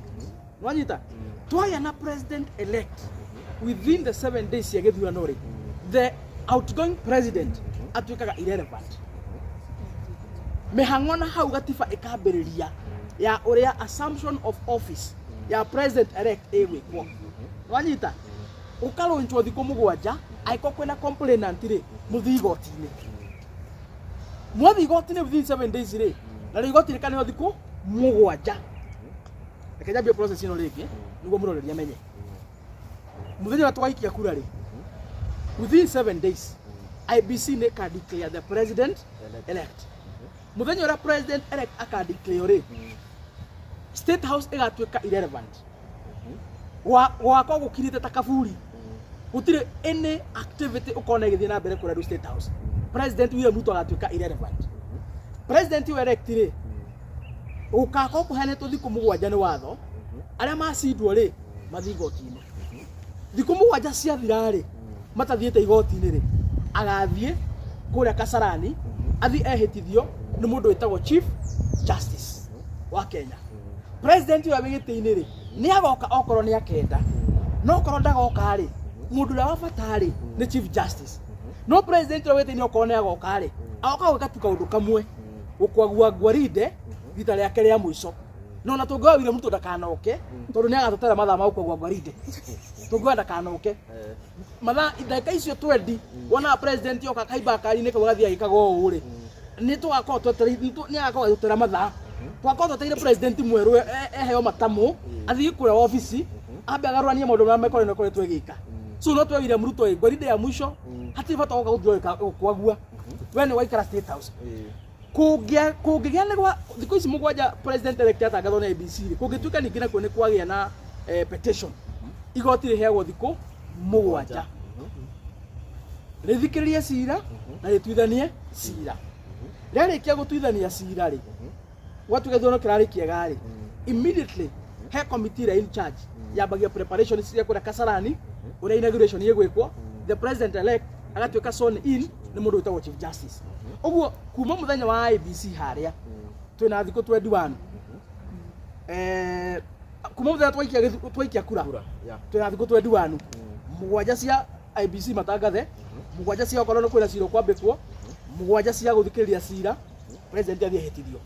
Nwanyita, twagĩa na president elect. Within the 7 days cia gĩthurano rĩ, the outgoing president atuĩkaga irrelevant. Mĩhang'o na hau gatiba ĩkambĩrĩria ya ũrĩa assumption of office ya president elect ĩgwĩkwo. Wanyita ũkarũnjwo thikũ 7, angĩkorwo kwĩna complainant rĩ, mũthiĩ igoti-inĩ. Mwathiĩ igoti-inĩ within 7 days rĩ, na rĩo igoti rĩkaneo thikũ 7. Reke nyambie process ĩno rĩngĩ nĩguo mũroreri amenye. Mũthenya ũrĩa tũgaikia kura rĩ, within 7 days IEBC nĩ ĩka declare the president elect. Mũthenya ũrĩa president elect aka declare rĩ, State House ĩgatuĩka irrelevant. Gwakorwo gũkirĩte ta kaburi, gũtirĩ any activity ũkona ĩgĩthiĩ na mbere kũrĩa rĩu State House. President William Ruto agatuĩka irrelevant. President ũyũ elect rĩ, gũgakorwo kũheanĩtwo thikũ 7 nĩ watho, arĩa macindwo rĩ, mathiĩ igoti-inĩ. Thikũ 7 ciathira rĩ, matathiĩte igoti-inĩ rĩ, agathiĩ kũrĩa Kasarani, athiĩ ehĩtithio nĩ mũndũ wĩtagwo Chief Justice wa Kenya. President ũrĩa wĩ gĩtĩ-inĩ rĩ, nĩ agoka okorwo nĩ akenda, no okorwo ndagoka rĩ, mũndũ ũrĩa wa bata rĩ, nĩ Chief Justice. No president ũrĩa wĩ gĩtĩ-inĩ okorwo nĩ agoka rĩ, agoka gwĩka tu kaũndũ kamwe, gũkwagua gwarinde rita rĩake rĩa mũico. No na tũngĩoya William Ruto ndakanoke, tondũ nĩ agatũtera mathaa ma gũkwagua gwarinde, tũngĩoya ndakanoke mathaa ndagĩka icio 20. Wonaga president oka kaimba kari-inĩ kau agathiĩ agĩkaga ũũ rĩ, nĩ tũgakorwo twetereire, nĩ agakorwo agĩtũtera mathaa. Twakorwo twetereire president mwerũ eheo matamũ, athiĩ kũrĩa wabici, ambe agarũranie maũndũ marĩa mekorwo ĩkoretwo ĩgĩka. So no twe William Ruto ĩ gwarinde ya mũico, hatirĩ bata woka gũthiĩ gũkwagua, we nĩ waikara State House. Kũngĩgĩa nĩ gwa thikũ ici 7 president elect atangathwo nĩ IEBC rĩ, kũngĩtuĩka ningĩ nakuo nĩ kwagĩa na petition, igoti rĩheagwo thikũ 7 rĩthikĩrĩrie cira na rĩtuithanie cira. Rĩarĩkia gũtuithania cira rĩ, gwatuĩka gĩthurano kĩrarĩ kĩega rĩ, immediately he committee ĩrĩa in charge yambagia preparation cia kũrĩa Kasarani ũrĩa inauguration ĩgwĩkwo. The president elect agatuĩka sworn in nĩ mũndũ wĩtagwo Chief Justice. Ũguo kuma mũthenya wa IEBC harĩa twĩna thikũ 21, kuma mũthenya twaikia kura, twĩna thikũ 21, 7 cia IEBC matangathe, 7 cia okorwo nĩ kwĩna cira ũkwambĩkwo, 7 cia gũthikĩrĩria cira, president athiĩ ahĩtithio.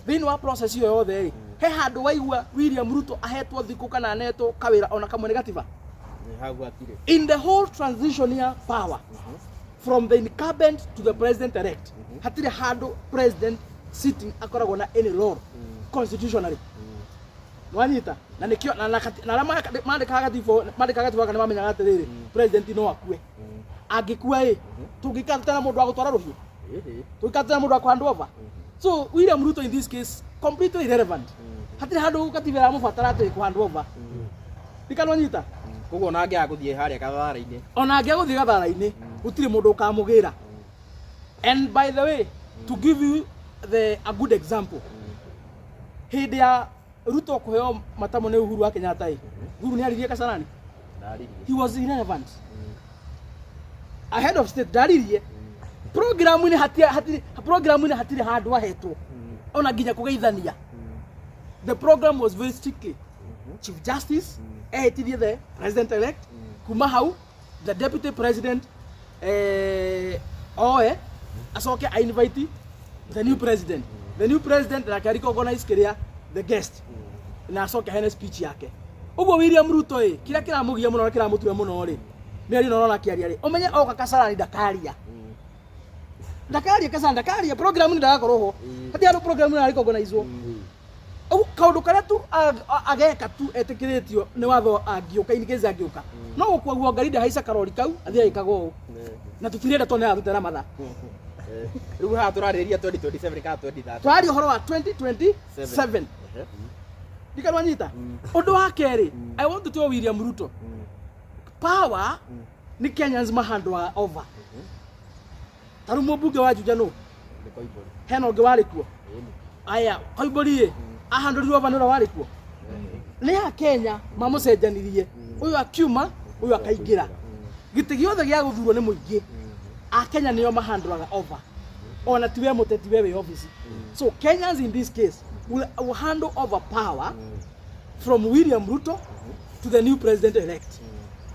Thĩinĩ wa process ĩyo yothe rĩ, he handũ waigua William Ruto ahetwo thikũ kana anetwo kawĩra ona kamwe nĩ gatiba? Nĩ hau hatirĩ. In the whole transition ya power from the incumbent to the president elect, hatirĩ handũ president sitting akoragwo na any role constitutionally. Nwanyita? Na nikio na arĩa mandĩkaga gatibo gaka nĩ mamenyaga atĩrĩrĩ, president no akue. Angĩkua ĩ, tũngĩikara tũtarĩ na mũndũ wa gũtwara rũhiũ? Tũngĩikara tũtarĩ na mũndũ wa kũhand over? So William Ruto in this case, completely irrelevant. Hatirĩ handũ katiba ĩramũbatara atĩ kũhand over. Ndikanwanyita? Koguo ona angĩaga gũthiĩ harĩa kathara-inĩ. Ona angĩaga gũthiĩ gathara-inĩ, gũtirĩ mũndũ ũkamũgĩra. And by the way, to give you the a good example, hĩndĩ ya Ruto kũheo matamo nĩ Uhuru wa Kenyatta ĩ, Uhuru nĩ aririe Kasarani? Ndaririe. He was irrelevant. A head of state ndaririe programu-inĩ, hatirĩ hatirĩ programu-inĩ, hatirĩ handũ ahetwo ona nginya kũgeithania. The program was very strictly Chief Justice ehĩtithie the president elect, kuma hau the deputy president oe acoke a invite the new president, the new president nake recognize kĩrĩa the guest, na acoke ahene speech yake. Ũguo William Ruto ĩ, kĩrĩa kĩramũgia mũno na kĩramũtura mũno rĩ, mĩario ĩno ũrona akĩaria rĩ, ũmenye oka Kasarani ndakaria, ndakaria Kasarani, ndakaria program-inĩ, ndagakorwo ho. Hatirĩ handũ program ĩno recognizewo. Ũguo kaũndũ karĩa tu ageka tu etĩkĩrĩtio nĩ watho, angĩũka, in case angĩũka, no gũkuagua ngari, ndahaica karori kau athiĩ agĩkaga ũũ, na tũtirenda tondũ nĩaratũtera mathaa. Rĩu haha tũrarĩrĩria 2027 kana 2030? Twaria ũhoro wa 2027. Ndikanwanyita? Ũndũ wa kerĩ, I want to tell William Ruto, power nĩ Kenyans mahandwaga over. Ta rĩu mũmbunge wa Juja nũ? Nĩ Koimbũri. Hena ũngĩ warĩ kuo? Ĩni. Aya, Koimbũri ĩ, ahandũrirwo over nĩ ũrĩa warĩ kuo? Nĩ a Kenya mamũcenjanirie, ũyũ akiuma, ũyũ akaingĩra. Gĩtĩ gĩothe gĩa gũthurwo nĩ mũingĩ, a Kenya nĩo mahandũraga over, ona tiwe mũteti we wĩ office. So Kenyans in this case will handle over power from William Ruto to the new president elect.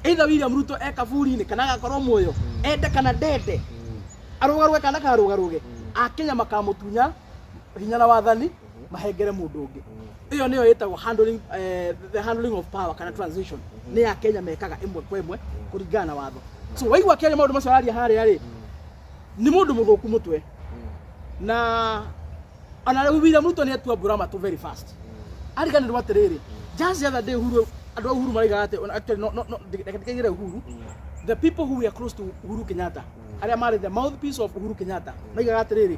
Either William Ruto e kaburi-inĩ kana agakorwo muoyo, ende kana ndende, arũgarũge kana ndakarũgarũge, Akenya makamũtunya hinya na wathani mahengere mũndũ ũngĩ. Ĩyo nĩyo ĩtagwo handling, the handling of power kana transition. Nĩ Akenya mekaga ĩmwe kwa ĩmwe kũringana na watho. So waigua akĩaria maũndũ macio araria harĩa rĩ, nĩ mũndũ mũthũku mũtwe, na ona rĩu William Ruto nĩ atua mbura matũ very fast. Ariganĩrwo atĩrĩrĩ, just the other day Uhuru, andũ a Uhuru maraigaga atĩ actually no, reke ndikaigĩre Uhuru, the people who were close to Uhuru Kenyatta, arĩa marĩ the mouthpiece of Uhuru Kenyatta, maigaga atĩrĩrĩ,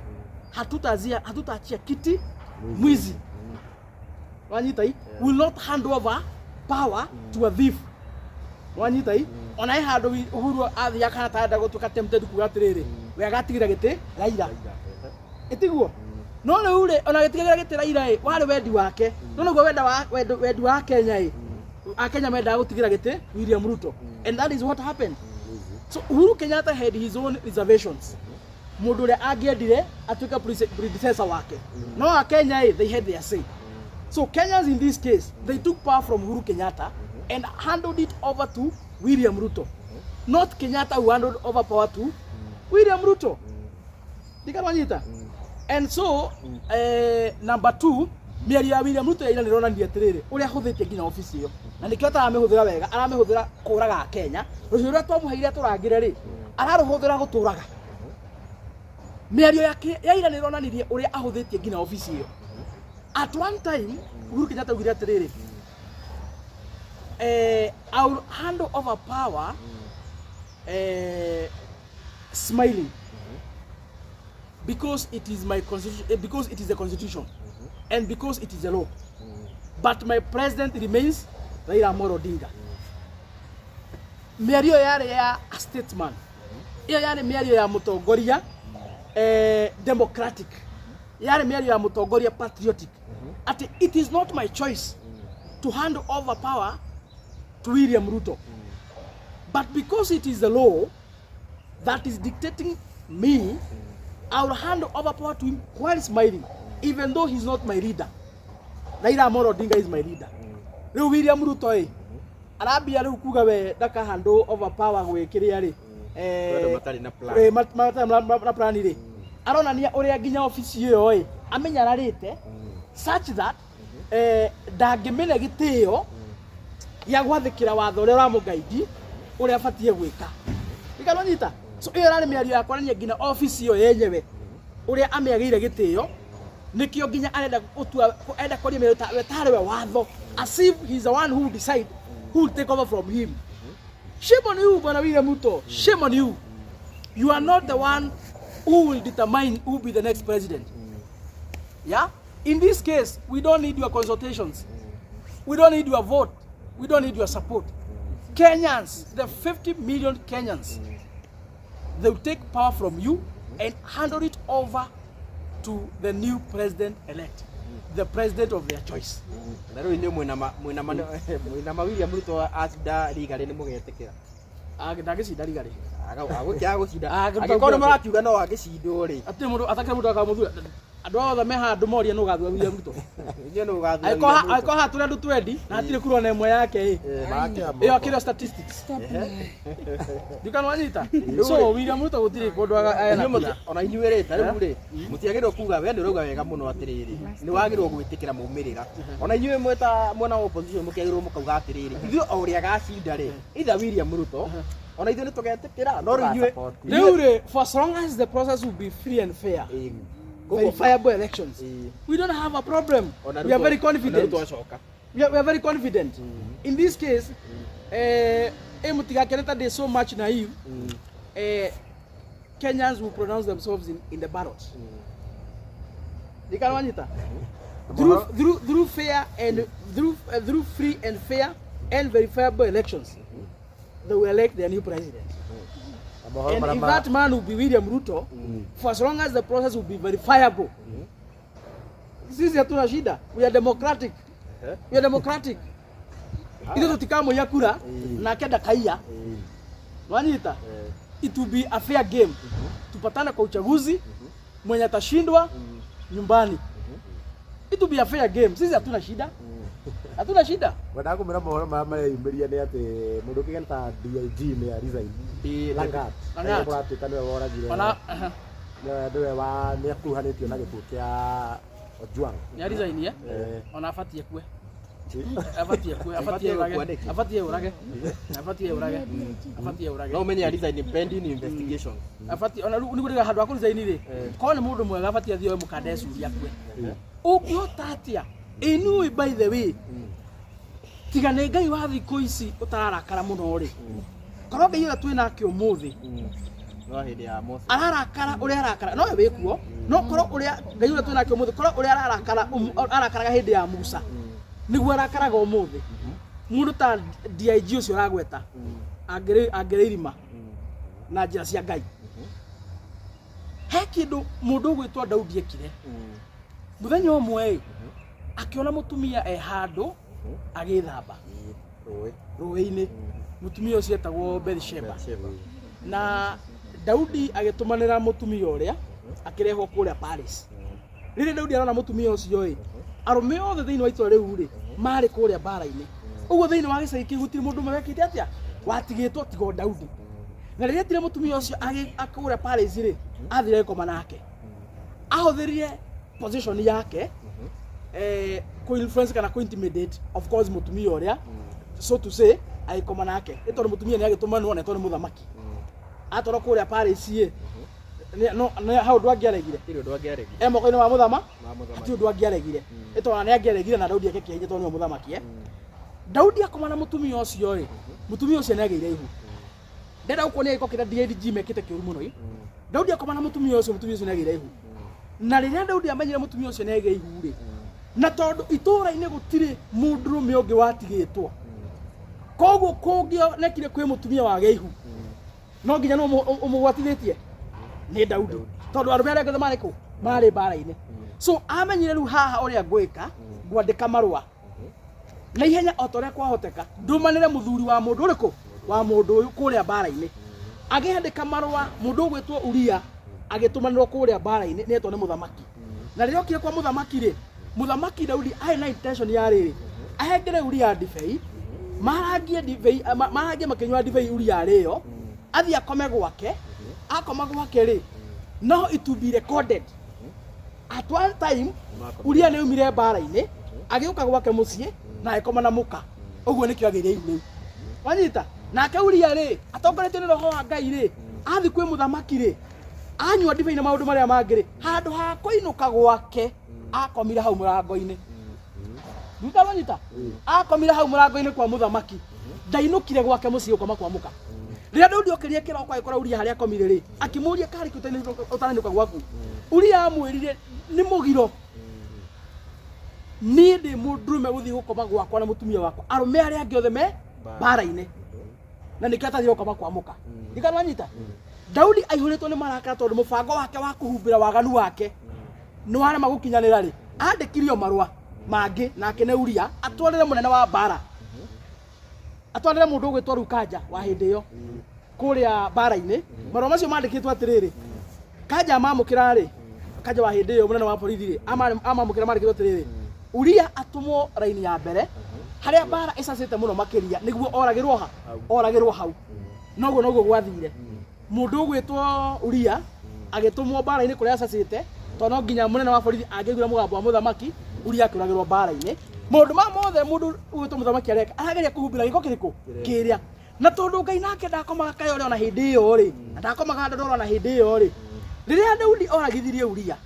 hatutazia hatutaachia kiti mwizi. Wanyita i will not hand over power to a thief. Wanyita i ona he handũ Uhuru athiaga kana tarenda gũtuĩka tempted kuga atĩrĩrĩ, we agatigĩra gĩtĩ Raila, ĩtiguo? No rĩu rĩ, ona gĩtigagĩra gĩtĩ Raila ĩ, warĩ wendi wake, no nĩguo wenda wa wendi wa Kenya ĩ, Akenya mendaga gũtigĩra gĩtĩ William Ruto, and that is what happened. So Uhuru Kenyatta had his own reservations, mũndũ ũrĩa angĩendire atuĩke predecessor wake, no Akenya ĩ, they had their say. So Kenyans in this case, they took power from Uhuru Kenyatta and handed it over to William Ruto, not Kenyatta who handed over power to William Ruto. Ndikarwanyita. And so number two, mĩario ya William Ruto ya ira nĩronania atĩrĩrĩ, ũrĩa ahũthĩtie nginya obici ĩyo, na nĩkĩo ataramĩhũthĩra wega, aramĩhũthĩra kũraga Kenya. Rũhiũ rũrĩa twamũheire tũrangĩre rĩ, ararũhũthĩra gũtũraga. Mĩario yake ya ira nĩronanirie ũrĩa ahũthĩtie nginya obici ĩyo. At one time Uhuru Kenyatta augire atĩrĩrĩ, "I will hand over power smiling because it is my constitution, because it is the constitution and because it is the law, but my president remains Raila Amolo Odinga." Mĩario ĩyo yarĩ ya a statesman, ĩyo yarĩ mĩario ya mũtongoria democratic, yarĩ mĩario ya mũtongoria patriotic, atĩ it is not my choice to hand over power to William Ruto, but because it is the law that is dictating me, I will hand over power to him while smiling, even though he's not my leader. Raila Amolo Odinga is my leader. Rĩu William Ruto ĩ arambia rĩu kuga we ndaka hand over power gwĩ kĩrĩa rĩ, Andũ matarĩ na plan. Matarĩ na plan rĩ, aronania ũrĩa nginya obici ĩyo ĩ amenyararĩte such that ndangĩmĩne gĩtĩo gĩa gwathĩkĩra watho ũrĩa ũramũgaidi ũrĩa abatiĩ gwĩka. Ikanonyita. So ĩyo ĩrarĩ mĩario ya kuonania nginya obici ĩyo yenyewe ũrĩa amĩagĩire gĩtĩo, nĩkĩo nginya arenda gũtua, enda kwaria mĩario ta we tarĩ we watho, as if he's the one who will decide who will take over from him. Shame on you, Bwana William Ruto. Shame on you. You are not the one who will determine who will be the next president. Yeah, in this case we don't need your consultations, we don't need your vote, we don't need your support. Kenyans, the 50 million Kenyans, they will take power from you and handle it over to the new president elect, the president of their choice. Na rĩu inyuĩ mwĩna ma William Ruto acinda rigarĩ nĩ mũgetĩkĩra? Ndangĩcinda rigarĩ. Agũcinda. Ah, kũruta Angĩkorwo nĩ kura. Marakiuga no agĩcindwo rĩ. Atirĩ mũndũ, atakĩrĩ mũndũ akamũthura. Andũ othe me haha andũ moria nũ ũgathura William Ruto. Inyuĩ nĩ ũgathura William Ruto? Angĩkorwo haha tũrĩ andũ twendi na hatirĩ kura ona ĩmwe yake ĩ, ĩyo akĩrĩ statistics ndikana wanyita. So William Ruto gũtirĩ kũndũ ena Inyuĩ kura. Ona inyuĩ rĩ, ta rĩu rĩ, mũtiagĩrĩirwo kuga we nĩ ũrauga wega mũno atĩrĩrĩ, nĩ wagĩrĩirwo gwĩtĩkĩra maumĩrĩra. Ona inyuĩ mwĩta mwena wa opposition mũkĩagĩrĩirwo mũkauga atĩrĩrĩ, ithuĩ o ũrĩa agacinda rĩ, either William Ruto, ona ithuĩ nĩ tũgetĩkĩra, no rĩu inyuĩ Rĩu rĩ, for as long as the process will be free and fair, verifiable elections, we don't have a problem. Ona We are very Ruto- confident. ona Ruto acoka. We are very confident. In this case, mutigakene ta ndĩ so much naive. Kenyans will pronounce themselves in the ballot. Ndikanwanyita. Through fair and through free and fair and verifiable elections, they will elect their new president. And if that man will be William Ruto, for as long as the process will be verifiable, sisi hatuna shida. We are democratic. We are democratic. Ithuĩ tũtikamũiya kura nake ndakaiya. Wanyita? It will be a fair game. Tupatane kwa uchaguzi, mwenye atashindwa nyumbani. It will be a fair game. Sisi hatuna shida. Hatuna shida. Wendaga kũmwĩra mohoro marĩa mareyumĩria nĩ atĩ mũndũ ũkĩgana ta DIG nĩ a resign. Langat. Langat. Kũratuĩka nĩwe woragire. Ona aha, Nĩwe wa nĩ akuruhanĩtio na gĩkuũ kĩa Ojwang. nĩ a resign eh? Eh. Ona abatie kue. Abatie kue, abatie Abatie ũrage. gũkua nĩkĩ? Abatie ũrage. Abatie ũrage. Abatie ũrage. No ũmenye resign pending investigation. Abatie ona rĩu nĩguo handũ ha kũresign rĩ. Korwo nĩ mũndũ mwega abatie athiĩ oe mũkanda ecuria akue. Ũngĩhota atĩa? Anyway, by the way, tiga nĩ Ngai wa thikũ ici ũtararakara mũno rĩ. Korwo Ngai ũrĩa twĩ nake ũmũthĩ No hĩndĩ ya Moses. ararakara ũrĩa arakara no we wĩkuo no korwo ũrĩa Ngai ũrĩa twĩ nake ũmũthĩ korwo ũrĩa ararakara arakaraga hĩndĩ ya Musa nĩguo arakaraga ũmũthĩ mũndũ ta DIG ũcio ũragweta angĩrĩ angĩrĩ irima na njĩra cia Ngai. He kĩndũ mũndũ ũgwĩtwo Daudi ekire mũthenya ũmwe ĩ akĩona mũtumia e handũ agĩthamba Rũĩ. rũĩ-inĩ. Mũtumia ũcio etagwo Bathsheba. Bathsheba. Na Daudi agĩtũmanĩra mũtumia ũrĩa akĩrehwo kũrĩa Paris. Rĩrĩa Daudi arona mũtumia ũcio ĩ, arũme othe thĩinĩ wa itũra rĩu rĩ marĩ kũrĩa mbara-inĩ. Ũguo thĩinĩ wa gĩcagi kĩu gũtirĩ mũndũ ũmwe wekĩte atĩa watigĩtwo tiga o Daudi. Na rĩrĩa etire mũtumia ũcio kũrĩa Paris rĩ, athire agĩkoma nake. Ahũthĩrire position yake kũ influence kana kũ intimidate of course mũtumia ũrĩa, so to say agĩkoma nake nĩ tondũ mũtumia nĩ agĩtũmanwo na tondũ nĩ mũthamaki atwarwo kũrĩa Paris ĩ no nĩ hau ũndũ angĩaregire. Hatirĩ ũndũ angĩaregire. E moko-inĩ ma mũthama. Ma mũthamaki. Hatirĩ ũndũ angĩaregire nĩ tondũ nĩ angĩaregire na Daudi eke kĩhinya tondũ nĩwe mũthamaki eh. Daudi akoma na mũtumia ũcio rĩ, mũtumia ũcio nĩ agĩire ihu. Ndenda gũkuonia gĩko kĩrĩa DIG mekĩte kĩũru mũno ĩ. Daudi akoma na mũtumia ũcio, mũtumia ũcio nĩ agĩire ihu. Na rĩrĩa Daudi amenyire mũtumia ũcio nĩ agĩire ihu rĩ, na tondũ itũũra-inĩ gũtirĩ mũndũrũme ũngĩ watigĩtwo, koguo kũngĩonekire kwĩ mũtumia wagĩa ihu no nginya nũ ũmũgwatithĩtie nĩ Daudi, tondũ arũme arĩa angĩ marĩ kũ marĩ mbara-inĩ. So amenyire rĩu haha ũrĩa ngwĩka, ngwandĩka marũa na ihenya o ta ũrĩa kwahoteka ndũmanĩre mũthuri wa mũndũ ũrĩkũ wa mũndũ ũyũ kũrĩa mbara-inĩ. Agĩandĩka marũa, mũndũ ũgwĩtwo Uria agĩtũmanĩrwo kũrĩa mbara-inĩ nĩetwo nĩ mũthamaki. Na rĩrĩa okire kwa mũthamaki rĩ, mũthamaki Daudi arĩ na intention ya rĩrĩ, ahengere Uria ndibei, marangie ndibei, marangie makĩnyua ndibei Uria arĩo, athiĩ akome gwake. Akoma gwake rĩ, no it will be recorded at one time Uria nĩ aumire mbara-inĩ agĩũka gwake mũciĩ na agĩkoma na mũka. Ũguo nĩkĩo agĩire ihu rĩu. Wanyita? Nake Uria rĩ, atongoretio nĩ roho wa Ngai rĩ, athiĩ kwĩ mũthamaki rĩ, anyua ndibei na maũndũ marĩa mangĩ rĩ, handũ ha kũinũka gwake akomire hau mũrango-inĩ. Thutha wanyita? Akomire hau mũrango-inĩ kwa mũthamaki, ndainũkire gwake mũciĩ gũkoma kwa mũka. Rĩrĩa Daudi okĩrire kĩroko agĩkora Uria harĩa akomire rĩ, akĩmũria karĩ kĩ ũtarainũka gwaku. Uria amwĩrire nĩ mũgiro niĩ ndĩ mũndũrũme gũthiĩ gũkoma gwakwa na mũtumia wakwa, arũme arĩa angĩ othe me mbara-inĩ, na nĩkĩo atathiĩ gũkoma kwa mũka. Ndikana wanyita? Daudi aihũrĩtwo nĩ marakara tondũ mũbango wake wa kũhumbĩra waganu wake nĩ warema gũkinyanĩra rĩ, andĩkirio marũa mangĩ nake nĩ Uria atwarĩre mũnene wa mbara, atwarĩre mũndũ ũgwĩtwo rĩu Kanja wa hĩndĩ ĩyo kũrĩa mbara-inĩ. Marũa macio mandĩkĩtwo atĩrĩrĩ, Kanja amamũkĩra rĩ, Kanja wa hĩndĩ ĩyo mũnene wa borithi rĩ, amamũkĩra mandĩkĩtwo atĩrĩrĩ, Uria atũmwo raini ya mbere harĩa mbara ĩcacĩte mũno makĩria nĩguo oragĩrwo ha oragĩrwo hau. Noguo noguo gwathire, mũndũ ũgwĩtwo Uria agĩtũmwo mbara-inĩ kũrĩa acacĩte, tondũ no nginya mũnene wa borithi angĩaiguire mũgambo wa mũthamaki. Uria akĩũragĩrwo mbara-inĩ. Maũndũ ma mothe mũndũ ũgwĩtwo mũthamaki areka, arageria kũhumbĩra gĩko kĩrĩkũ kĩrĩa. Na tondũ Ngai nake ndakomaga kayore ona hĩndĩ ĩyo rĩ, na ndakomaga ndoro ona hĩndĩ ĩyo rĩ, rĩrĩa Daudi oragithirie Uria,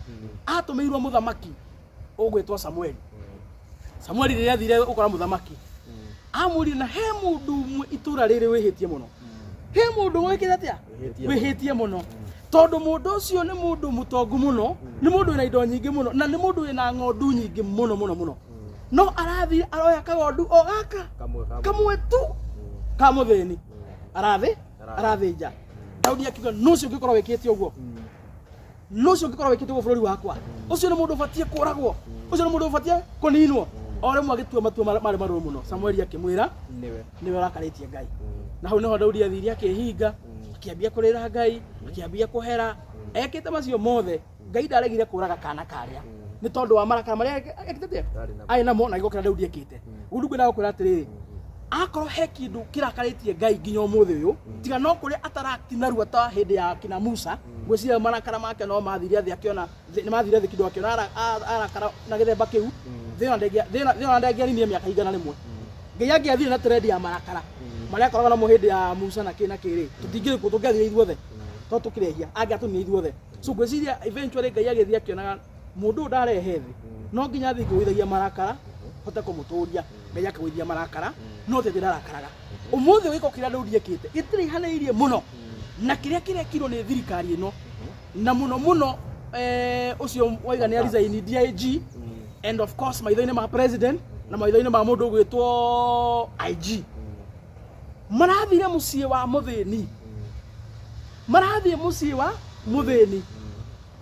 atũmĩirwo mũthamaki ũgwĩtwo Samueli. Samueli rĩrĩa athire gũkora mũthamaki, amũrire na he mũndũ ũmwe itũra rĩrĩ wĩhĩtie mũno, he mũndũ ũmwe wĩkĩte atĩa wĩhĩtie mũno, tondũ mũndũ ũcio nĩ mũndũ mũtongu mũno, nĩ mũndũ wĩna indo nyingĩ mũno, na nĩ mũndũ wĩna ng'ondu nyingĩ mũno mũno mũno, no arathiĩ aroya kagondu o gaka kamwe tu ka mũthĩni arathĩ arathĩnja. Daudi akiuga, nũ ũcio ũngĩkorwo wĩkĩte ũguo? Nũ ũcio ũngĩkorwo wĩkĩte ũguo bũrũri wakwa? Ũcio nĩ mũndũ ũbatiĩ kũragwo, ũcio nĩ mũndũ ũbatiĩ kũninwo. O rĩmwe agĩtua matua marĩ marũrũ mũno. Samueli akĩmwĩra nĩwe nĩwe ũrakarĩtie Ngai. Na hau nĩho Daudi athire akĩhinga, akĩambia kũrĩra Ngai, akĩambia kũhera. Ekĩte macio mothe, Ngai ndaregire kũraga kana karĩa. Nĩ tondũ wa marakara marĩa ekĩte Arĩ namo. arĩ namo na gĩko kĩrĩa Daudi ekĩte. Ũguo ngwenda gũkwĩra atĩrĩrĩ, akorwo he kĩndũ kĩrakarĩtie Ngai nginya ũmũthĩ ũyũ, tiga no kũrĩa atarakti narua ta hĩndĩ ya kina Musa, ngwĩciria marakara make no mathire thĩ akĩona nĩ mathire thĩ kĩndũ akĩona arakara na gĩthemba kĩu, thĩ ĩno ndĩngĩaninie mĩaka 100. Ngai angĩathire na trend ya marakara marĩa akoragwo namo hĩndĩ ya Musa na kĩ na kĩ rĩ, tũtingĩrĩ kuo, tũngĩathire ithuothe tondũ tũkĩrehia, angĩatũninie ithuothe. So ngwĩciria eventually Ngai agĩthiĩ akĩonaga mũndũ ũyũ ndarehe thĩ, no nginya athiĩ ngĩgũithagia marakara hote kũmũtũria. Ngai akagũithia marakara, no ti atĩ ndarakaraga. Ũmũthĩ gĩko kĩrĩa Daudi ekĩte gĩtiraihanĩrĩirie mũno na kĩrĩa kĩrekirwo nĩ thirikari ĩno, na mũno mũno ũcio waiga nĩ resign DIG, and of course maitho-inĩ ma president na maitho-inĩ ma mũndũ ũgwĩtwo IG. Marathire mũciĩ wa mũthĩni, marathiĩ mũciĩ wa mũthĩni,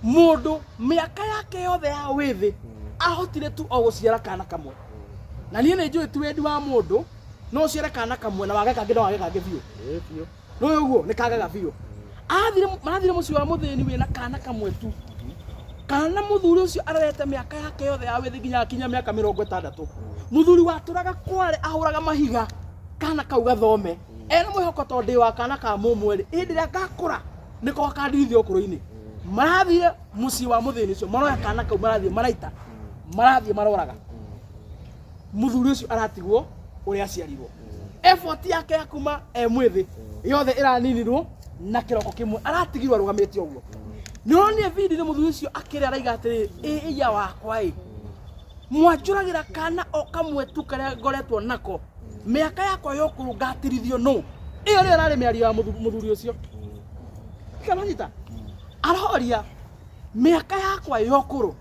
mũndũ mĩaka yake yothe ya wĩthĩ ahotire tu o gũciara kana kamwe. Na niĩ nĩ njũĩ ti wendi wa mũndũ no ũciare kana kamwe na wage kangĩ, no wage kangĩ biũ. Ĩĩ biũ. Nĩ ũguo nĩ kagaga biũ. Marathire mũciĩ wa mũthĩni wĩna kana kamwe tu, kana mũthuri ũcio arerete mĩaka yake yothe ya wĩthĩ nginya akinya mĩaka 60. Mũthuri watũraga kware ahũraga mahiga kana kau gathome, ena mwĩhoko tondũ ndĩ wa kana ka mũmwe rĩ, hĩndĩ ĩrĩa ngakũra nĩko gakandirithia ũkũrũ-inĩ. Marathiĩ mũciĩ wa mũthĩni ũcio, maroya kana kau, marathiĩ maraita, marathiĩ maroraga mũthuri ũcio, aratigwo ũrĩa aciarirwo. Effort yake ya kuma e mwĩthĩ yothe ĩraninirwo na kĩroko kĩmwe, aratigirwo arũgamĩte ũguo. Nĩ ũronire video nĩ mũthuri ũcio akĩrĩa araiga atĩrĩ, ĩya wakwa ĩ, mwanjũragĩra kana o kamwe tu karĩa ngoretwo nako mĩaka yakwa ya ũkũrũ, ngatirithio nũ? Ĩyo nĩyo ĩrarĩ mĩario ya mũthuri ũcio. Kamanyita aroria mĩaka yakwa ya ũkũrũ,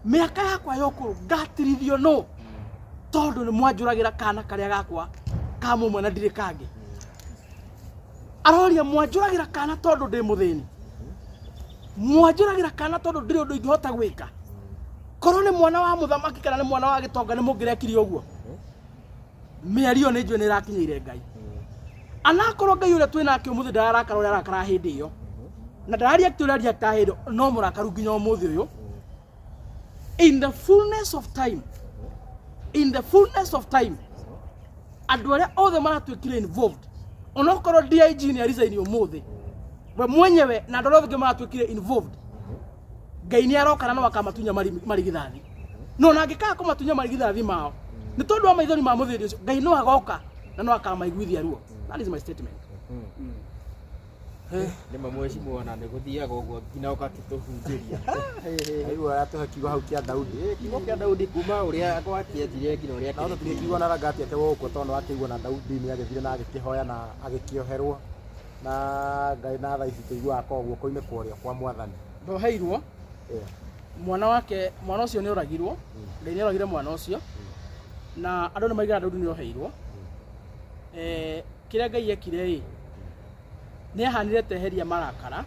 mĩaka yakwa ya ũkũrũ ngatirithio nũ, tondũ nĩ mwanjũragĩra kana karĩa gakwa ka mũmwe na ndirĩ kangĩ. Aroria mwanjũragĩra kana tondũ ndĩ mũthĩni, mwanjũragĩra kana tondũ ndirĩ ũndũ ingĩhota gwĩka. Korwo nĩ mwana wa mũthamaki kana nĩ mwana wa gĩtonga nĩ mũngĩrekire ũguo? Mĩario nĩ njũĩ nĩ ĩrakinyĩire Ngai. Anakorwo Ngai ũrĩa twĩ nake ũmũthĩ ndararakara ũrĩa arakara hĩndĩ ĩyo, na ndarareact ũrĩa reactaga hĩndĩ ĩyo, no mũrakaru nginya ũmũthĩ ũyũ. In the fullness of time, in the fullness of time, andũ arĩa othe maratuĩkire involved, onokorwo DIG nĩ resign ũmũthĩ, we mwenyewe na andũ arĩa othe maratuĩkire involved, Ngai nĩ aroka na no akamatunya marigithathi. No na angĩkaga kũmatunya marigithathi mao nĩ tondũ wa maithori ma mũthĩni ũcio, Ngai no agoka na no akamaiguithia ruo. That is my statement. Nĩ ma mheshimiwa, na nĩ gũthiaga ũguo nginya ũgakĩtũhunjĩria. Aigua atũhe kiugo hau kĩa Daudi. Ĩ, kiugo kĩa Daudi kuma ũrĩa gwakĩanjirie nginya ũrĩa Na tũtirĩ kiugo na rangati ate gũkũ tondũ nĩ wakĩigua na Daudi nĩ agĩthire na agĩkĩhoya na agĩkĩoherwo na Ngai, na thaa ici tũiguaga ko guoko-inĩ kwa ũrĩo kwa Mwathani. Ndoheirwo mwana wake, mwana ũcio nĩ oragirwo. Ngai nĩ oragire mwana ũcio na andũ nĩ maigaga Daudi nĩ oheirwo. Kĩrĩa Ngai ekire ĩ nĩ ahanire teheria marakara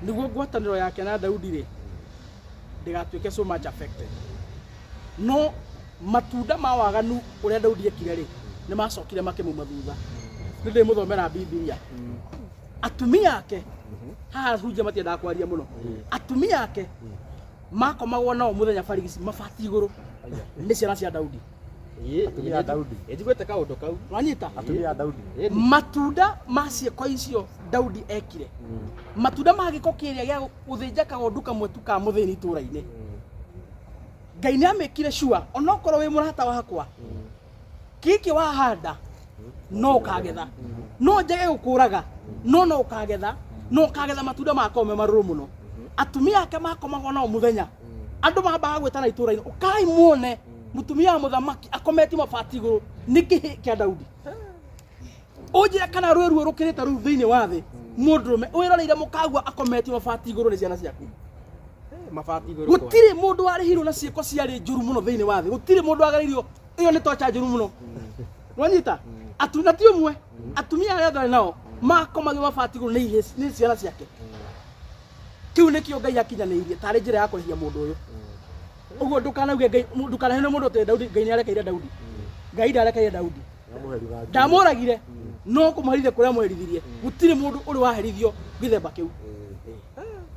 nĩguo ngwatanĩro yake na Daudi rĩ ndĩgatuĩke so much affected. No matunda ma waganu ũrĩa Daudi ekire rĩ nĩ macokire makĩmuma thutha. Nĩ ndĩmũthomera Bibilia. Atumia ake haha hunjia matiendaga kwaria mũno. Atumia ake makomagwo nao mũthenya barigici mabati igũrũ nĩ ciana cia Daudi. Atumia a Daudi. Njiguĩte kaũndũ kau. Wanyita? Atumia a Daudi. Matunda ma ciĩko icio Daudi ekire, matunda ma gĩko kĩrĩa gĩa gũthĩnja kagondu kamwe tu ka mũthĩni itũũra-inĩ, Ngai nĩ amĩkire sure onokorwo wĩ mũrata wakwa, kĩkĩ wahanda no ũkagetha, no njage gũkũraga, no ũkagetha, no ũkagetha matunda makoo me marũrũ mũno. Atumia ake makomagwo nao mũthenya, andũ mambaga gwĩtana itũũra-inĩ, ũkai muone mũtumia wa mũthamaki akometie mabati igũrũ nĩ kĩhĩ kĩa Daudi. Ũnjĩre kana rwĩ ruo rũkĩrĩte rũu thĩinĩ wa thĩ, mũndũrũme wĩroreire mũkagua akometio mabati igũrũ nĩ ciana ciaku. Mabati igũrũ. Gũtirĩ mũndũ warĩhirwo na ciĩko ciarĩ njũru mũno thĩinĩ wa thĩ, gũtirĩ mũndũ wagereirio. Ĩyo nĩ tocha njũru mũno. Wanyita atu na ti ũmwe, atumia arĩa othe arĩ nao makomagio mabati igũrũ nĩ ciana ciake. Kĩu nĩkĩo Ngai akinyanĩirie tarĩ njĩra ya kũrĩhia mũndũ ũyũ. Ũguo ndũkanauge Ngai, ndũkanahene mũndũ atĩ Daudi Ngai nĩ arekeire Daudi. Ngai ndarekeire Daudi. Nĩamũherithia. Ndamũragire no kũmũherithia kũrĩa amũherithirie, gũtirĩ mũndũ ũrĩ waherithio gĩthemba kĩu.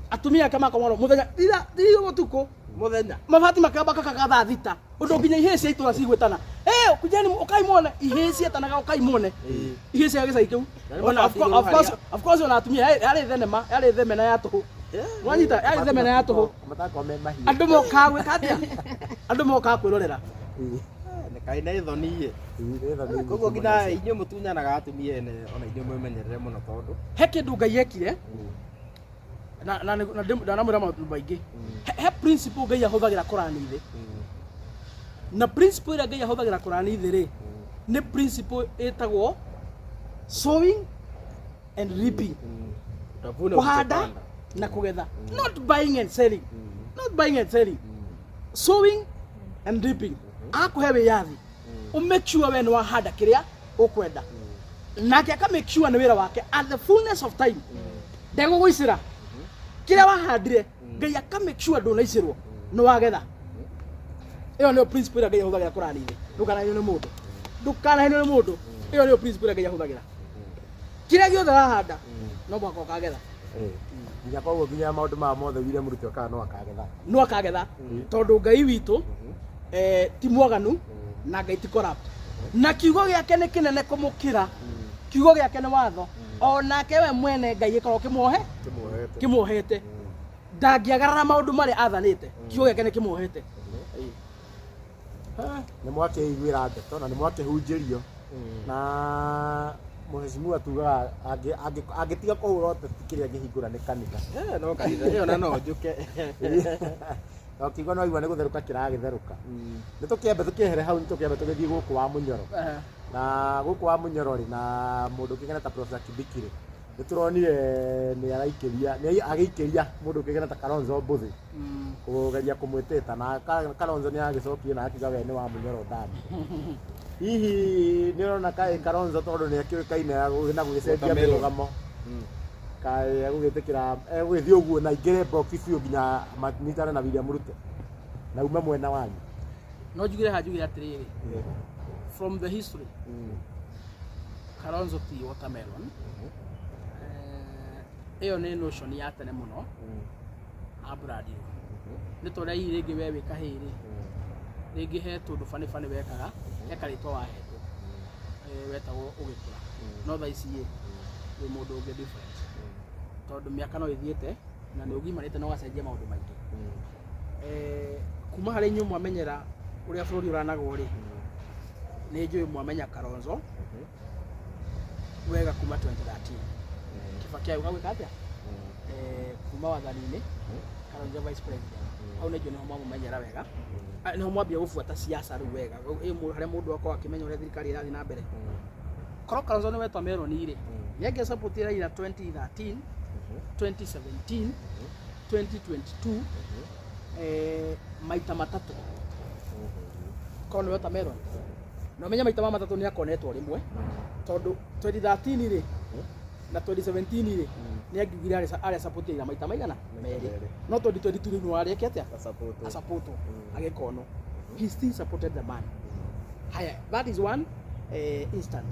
Atumia ake makomagwo mũthenya tira ũtukũ. Mũthenya. Mabati makamba kakaga thaa 6, ũndũ nginya ihĩĩ cia itũra cigwĩtana, "Eh, kujeni ũkai muone." Ihĩĩ cietanaga, "Ũkai muone ihĩĩ cia gĩcagi kĩu." Na nĩ Ona mabati of igũrũ course, harĩa. of course, ona atumia yarĩ thenema, yarĩ themena ya tũhũ. Wanyita, yarĩ themena ya tũhũ. Matakorwo me mahiũ. Andũ mokaga gwĩka atĩa? Andũ mokaga kwĩrorera. Nĩ kaĩ na ithoni ĩ. Nĩ thoni nyingĩ Koguo mũno nginya icio. inyuĩ mũtunyanaga atumia ene, ona inyuĩ mwĩmenyerere mũno tondũ He kĩndũ Ngai ekire na ndanamwĩra maũndũ maingĩ. He principle Ngai ahũthagĩra kũrani thĩ, na principle ĩrĩa Ngai ahũthagĩra kũrani thĩ rĩ, nĩ principle ĩtagwo sowing and reaping. Utavuna Kũhanda ulichopanda. na kũgetha, not buying and selling, not buying and selling, sowing and reaping. Akũhe wĩyathi ũ make sure we nĩ wahanda kĩrĩa ũkwenda, nake aka make sure nĩ wĩra wake at the fullness of time ndegũgũicĩra kĩrĩa wahandire. Ngai aka make sure ndũnaicĩrwo, nĩ wagetha. Ĩyo nĩyo principle ĩrĩa Ngai ahũthagĩra kũrani thĩ. Ndũkanahenio nĩ mũndũ, ndũkanahenio nĩ mũndũ. Ĩyo nĩyo principle ĩrĩa Ngai ahũthagĩra. Kĩrĩa gĩothe wahanda no mũhaka ũkagetha. Nginya koguo nginya maũndũ maya mothe William Ruto kana no akagetha. No akagetha, tondũ Ngai witũ ti mwaganu na Ngai ti corrupt, na kiugo gĩake nĩ kĩnene kũmũkĩra. Kiugo gĩake nĩ watho, onake we mwene Ngai gĩkorwo kĩmuohe. Kĩmuohete. Kĩmuohete, ndangĩagarara maũndũ marĩa athanĩte. Kiugo gĩake nĩ kĩmuohete. Nĩ mwakĩiguĩra ndeto na nĩ mwakĩhunjĩrio na mheshimiwa tugaga angĩtiga kũhũra ũteti, kĩrĩa angĩhingũra nĩ kanitha. Eh, no kanitha ĩyo na no njũke. Na ũkiigua no igua nĩ gũtherũka kĩragĩtherũka. Nĩ tũkĩambe tũkĩehere hau, nĩ tũkĩambe tũgĩthiĩ gũkũ wa Mũnyoro. Na gũkũ wa Mũnyoro rĩ, na mũndũ ũkĩgana ta Professor Kindiki rĩ, nĩ tũronire nĩ araikĩria, nĩ agĩikĩria mũndũ ũkĩgana ta Kalonzo Mbũthĩ kũgeria kũmwĩtĩta, na Kalonzo nĩ agĩcokirie na akiuga we nĩ wa Mũnyoro ndani. Hihi nĩ ũrona kaĩ Kalonzo, tondũ nĩ akĩũĩkaine na gũgĩcenjia Watermelon. mĩrũgamo, kaĩ egũgĩtĩkĩra egũgĩthiĩ ũguo na aingĩre box biũ nginya manyitane na William Ruto na ume mwena wanyu? No njugire haha, njugire atĩrĩrĩ, from the history, Kalonzo ti watermelon. Ĩyo nĩ notion ya tene mũno abrandirwo nĩ ta ũrĩa hihi rĩngĩ we wĩ kahĩĩ rĩ, rĩngĩ he tũndũ bani bani wekaga, he karĩtwa wahetwo, wetagwo ũgĩkũra. No thaa ici ĩ wĩ mũndũ ũngĩ different, tondũ mĩaka no ĩthiĩte na nĩ ũgimarĩte na ũgacenjia maũndũ maingĩ. Kuma harĩ inyuĩ mwamenyera ũrĩa bũrũri ũranagwo rĩ, nĩ njũĩ mwamenya Kalonzo wega kuma 2013 Kibaki agĩũka gwĩka atĩa. Kuma wathani-inĩ, Kalonzo vice president, hau nĩ njũĩ nĩho mwamũmenyera wega. Ah, nĩho mwambia gũbuata siasa rĩu wega. Harĩa mũndũ akorwo akĩmenya ũrĩa thirikari ĩrathiĩ na mbere. Korwo Kalonzo nĩ wetwa meroni rĩ, nĩ angĩa support Raila 2013, 2017, 2022, maita matatũ. Korwo nĩ watermelon, na ũmenye maita ma matatũ nĩ akonetwo rĩmwe, tondũ 2013 rĩ na 2017 rĩ, nĩ angiugire arĩa support Raila maita maigana merĩ, no 2022 rĩu nĩ warĩke atĩa? Asapotwo, agĩkonwo. He still supported the man. Haya, that is one instant.